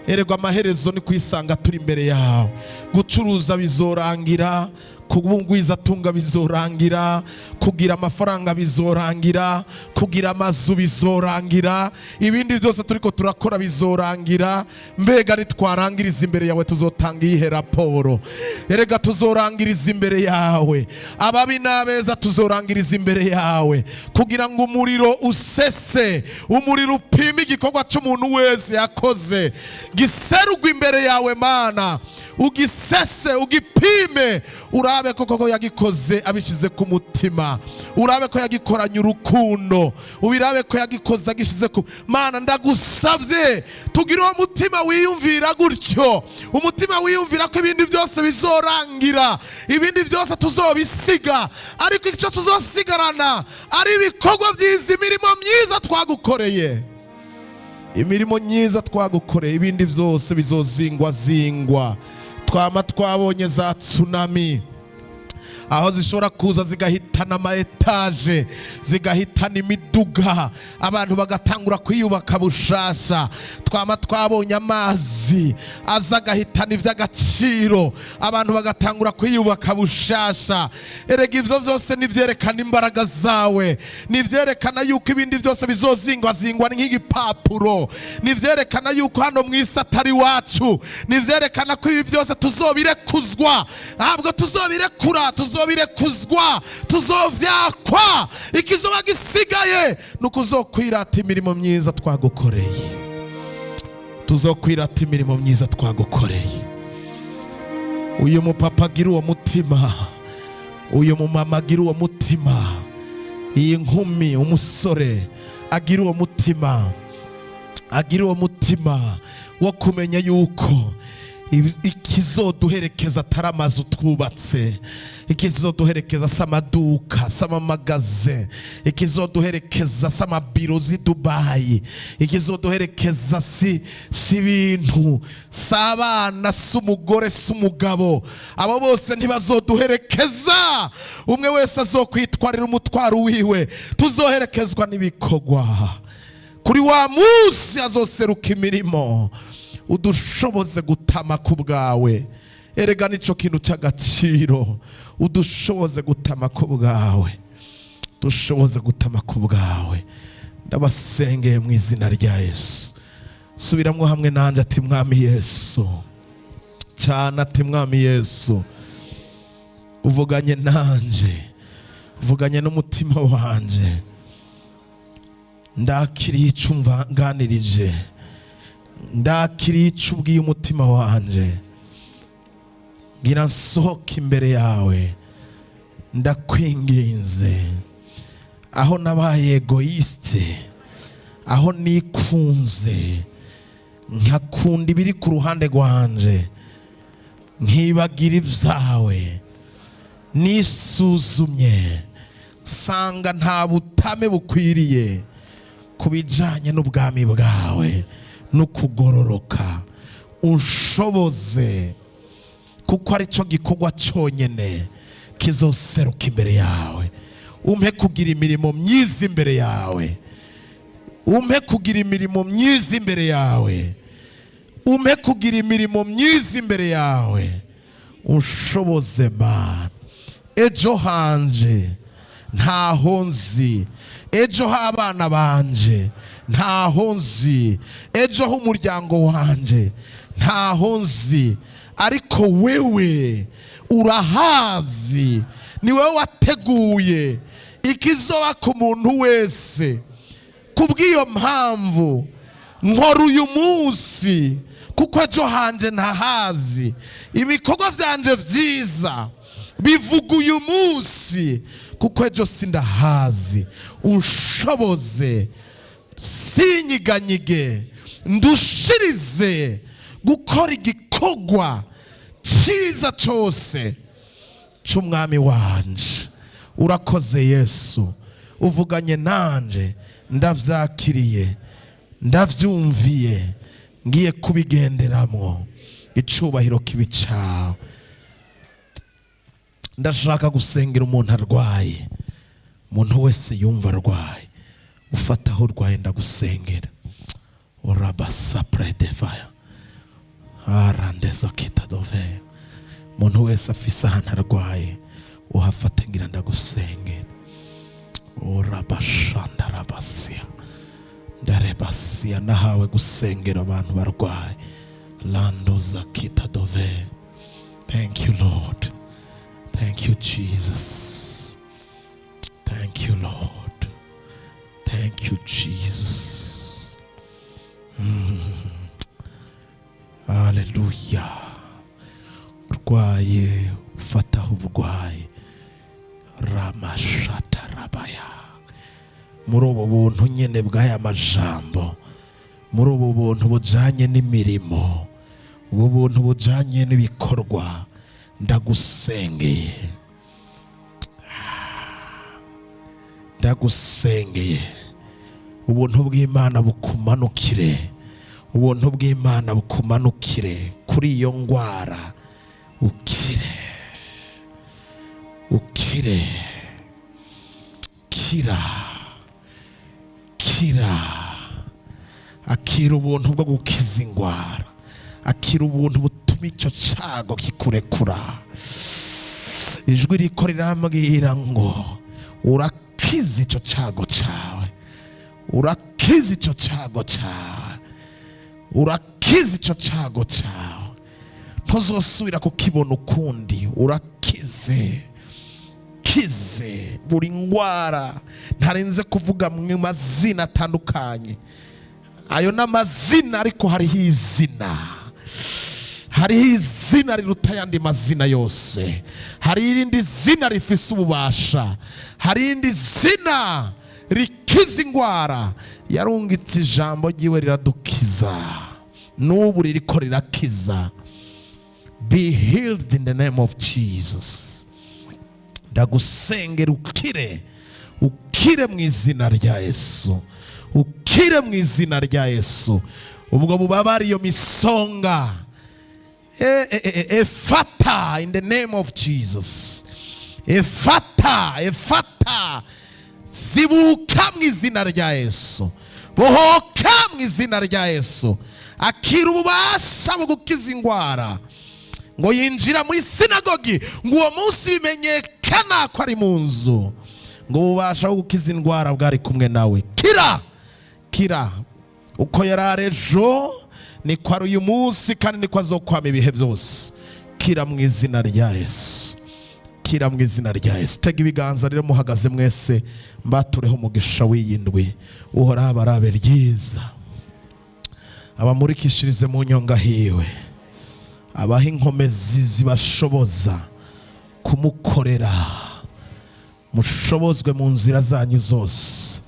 Erega amaherezo ni kwisanga turi imbere yawe. Gucuruza bizorangira, kubungwiza tunga bizorangira, kugira amafaranga bizorangira, kugira amazu bizorangira, ibindi byose turiko turakora bizorangira. Mbega nitwarangiriza imbere yawe, tuzotanga iyihe raporo? Erega tuzorangiriza imbere yawe, ababi n'abeza tuzorangiriza imbere yawe, kugira ngo umuriro usese, umuriro upime igikorwa cy'umuntu wese yakoze, giserugwe imbere yawe, Mana, ugisese, ugipime, urabe ko koko yagikoze abishyize ku mutima, urabe ko yagikoranye urukundo, ubirabe ko yagikoze agishyize ku Mana. Ndagusabye tugire uwo mutima wiyumvira gutyo, umutima wiyumvira ko ibindi byose bizorangira, ibindi byose tuzobisiga, ariko icyo tuzosigarana ari ibikorwa byiza, imirimo myiza twagukoreye, imirimo myiza twagukoreye. Ibindi byose bizozingwa zingwa. Twama twabonye za tsunami, aho zishobora kuza zigahitana ama étages, zigahitana imiduga, abantu bagatangura kwiyubaka bushasha. Twama twabonye amazi aza agahitana iby'agaciro, abantu bagatangura kwiyubaka bushasha. Erega ibyo byose nivyerekana imbaraga zawe, nivyerekana yuko ibindi byose bizozingwazingwa nk'igipapuro, nivyerekana yuko hano mu isi atari iwacu, nivyerekana ko ibi byose tuzobirekuzwa. Ntabwo tuzobirekura, tuzobirekuzwa, tuzovyakwa. Ikizoba gisigaye ni ukuzokwirata imirimo myiza twagukoreye. Tuzokwirata imirimo myiza twagukoreye. Uyu mupapa agira uwo mutima, uyu mumama agira uwo mutima, iyi nkumi, umusore agira uwo mutima, agira uwo mutima wo kumenya yuko ikizoduherekeza atari amazu twubatse, ikizoduherekeza si amaduka, si amamagaze, ikizoduherekeza si amabiro z'i Dubayi, ikizoduherekeza si ibintu, si abana, si umugore, si umugabo. Abo bose ntibazoduherekeza. Umwe wese azokwitwarira umutwaro wiwe. Tuzoherekezwa n'ibikorwa. Kuri wa munsi azoseruka imirimo. Udushoboze gutama ku bwawe. Erega nicyo kintu cy'agaciro. Udushoboze gutama ku bwawe, dushoboze gutama ku bwawe. Ndabasengeye mu izina rya Yesu. Subiramwo hamwe nanjye ati: "Mwami Yesu." Cyane ati: "Mwami Yesu." Uvuganye nanje, uvuganye n'umutima wanje. Ndakiriye icyo umvanganirije, ndakiriye icyo ubwiye umutima wanje. Ngira nsohoke imbere yawe, ndakwinginze. Aho nabaye égoïste, aho nikunze, nkakunda ibiri ku ruhande rwanje, nkibagira ibyawe, nisuzumye nsanga nta butame bukwiriye ku bijyanye n'ubwami bwawe no kugororoka. Unshoboze, kuko aricyo gikorwa cyonyine kizoseruka imbere yawe. Umpe kugira imirimo myiza imbere yawe, umpe kugira imirimo myiza imbere yawe, umpe kugira imirimo myiza imbere yawe. Unshoboze, Mana. Ejo hanje ntaho nzi, ejo h'abana banje ntaho nzi, ejo h'umuryango wanje ntaho nzi, ariko wewe urahazi. Ni wowe wateguye ikizoba ku muntu wese. Kubw'iyo mpamvu nkora uyu munsi, kuko ejo hanje ntahazi. Ibikorwa byanje byiza bivuga uyu munsi, kuko ejo sindahazi. Unshoboze sinyiganyige, ndushirize gukora igikorwa cyiza cyose cy'umwami wanje. Urakoze Yesu, uvuganye nanje, ndavyakiriye, ndavyumviye, ngiye kubigenderamwo. Icubahiro kibi cawe. Ndashaka gusengera umuntu arwaye. Umuntu wese yumva arwaye, ufata aho urwaye, ndagusengera. Orabasapredevaya arandeza kitadove. Umuntu wese afise ahantu arwaye, uhafate, ngira ndagusengera. Orabashandarabasiya ndarebasiya. Nahawe gusengera abantu barwaye. Landoza kitadove. Thank you, Lord. Thank you, Jesus. Thank you, Lord. Thank you, Jesus. Haleluya. Urwaye, ufataho urwaye. Ramashatarabaya. Muri ubu buntu nyine bw'aya majambo, muri ubu buntu bujanye n'imirimo, ubu buntu bujanye n'ibikorwa, ndagusengeye, ndagusengeye. Ubuntu bw'Imana bukumanukire, ubuntu bw'Imana bukumanukire kuri iyo ndwara. Ukire, ukire. Kira, kira. Akira ubuntu bwo gukiza indwara, akira ubuntu butuma icyo cyago kikurekura. Ijwi riko rirambwira ngo urakiza icyo cyago cyawe, urakiza icyo cyago cyawe, urakiza icyo cyago cyawe, ntuzosubira kukibona ukundi. Urakize. Kize buri ndwara ntarenze kuvuga mu mazina atandukanye. Ayo ni amazina, ariko hariho izina, hariho izina riruta ayandi mazina yose. Hari irindi zina rifise ububasha, hari irindi zina rikiza indwara. Yarungitse ijambo ryiwe riradukiza, n'ubu ririko rirakiza. Be healed in the name of Jesus. Ndagusengera ukire, ukire mu izina rya Yesu, ukire mu izina rya Yesu. Ubwo bubabare, iyo misonga, efata in the name of Jesus. Efata, efata, zibuka mu izina rya Yesu, bohoka mu izina rya Yesu. Akira ububasha bwo gukiza indwara. Ngo yinjira mu isinagogi, ngo uwo munsi bimenyekana ko ari mu nzu, ngo ububasha bwo gukiza indwara bwari kumwe nawe. Kira, kira. Uko yari ari ejo niko ari uyu munsi, kandi niko azokwama ibihe byose. Kira mu izina rya Yesu. Kira mu izina rya Yesu. Tega ibiganza rero, muhagaze mwese, mbatureho umugisha w'iyi ndwi. Uhoraho abarabe ryiza, abamurikishirize mu nyonga hiwe, abaha inkomezi zibashoboza kumukorera, mushobozwe mu nzira zanyu zose,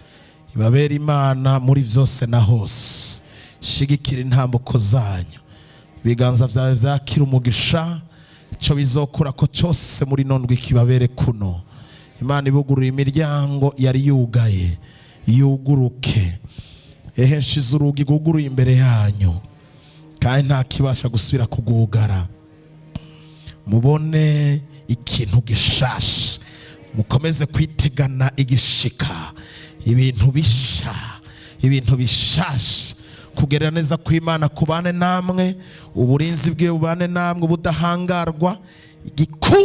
ibabere Imana muri byose na hose, shigikira intambuko zanyu. Ibiganza byawe byakira umugisha, icyo bizokora ko cyose muri nondwi kibabere kuno. Imana ibugurura imiryango yari yugaye yuguruke. Ehe, nshize urugi rwuguruye imbere yanyu, kandi nta kibasha gusubira kugugara. Mubone ikintu gishasha, mukomeze kwitegana igishika, ibintu bisha, ibintu bishasha. Kugerera neza kw'Imana kubane namwe, uburinzi bwe bubane namwe, ubudahangarwa igiku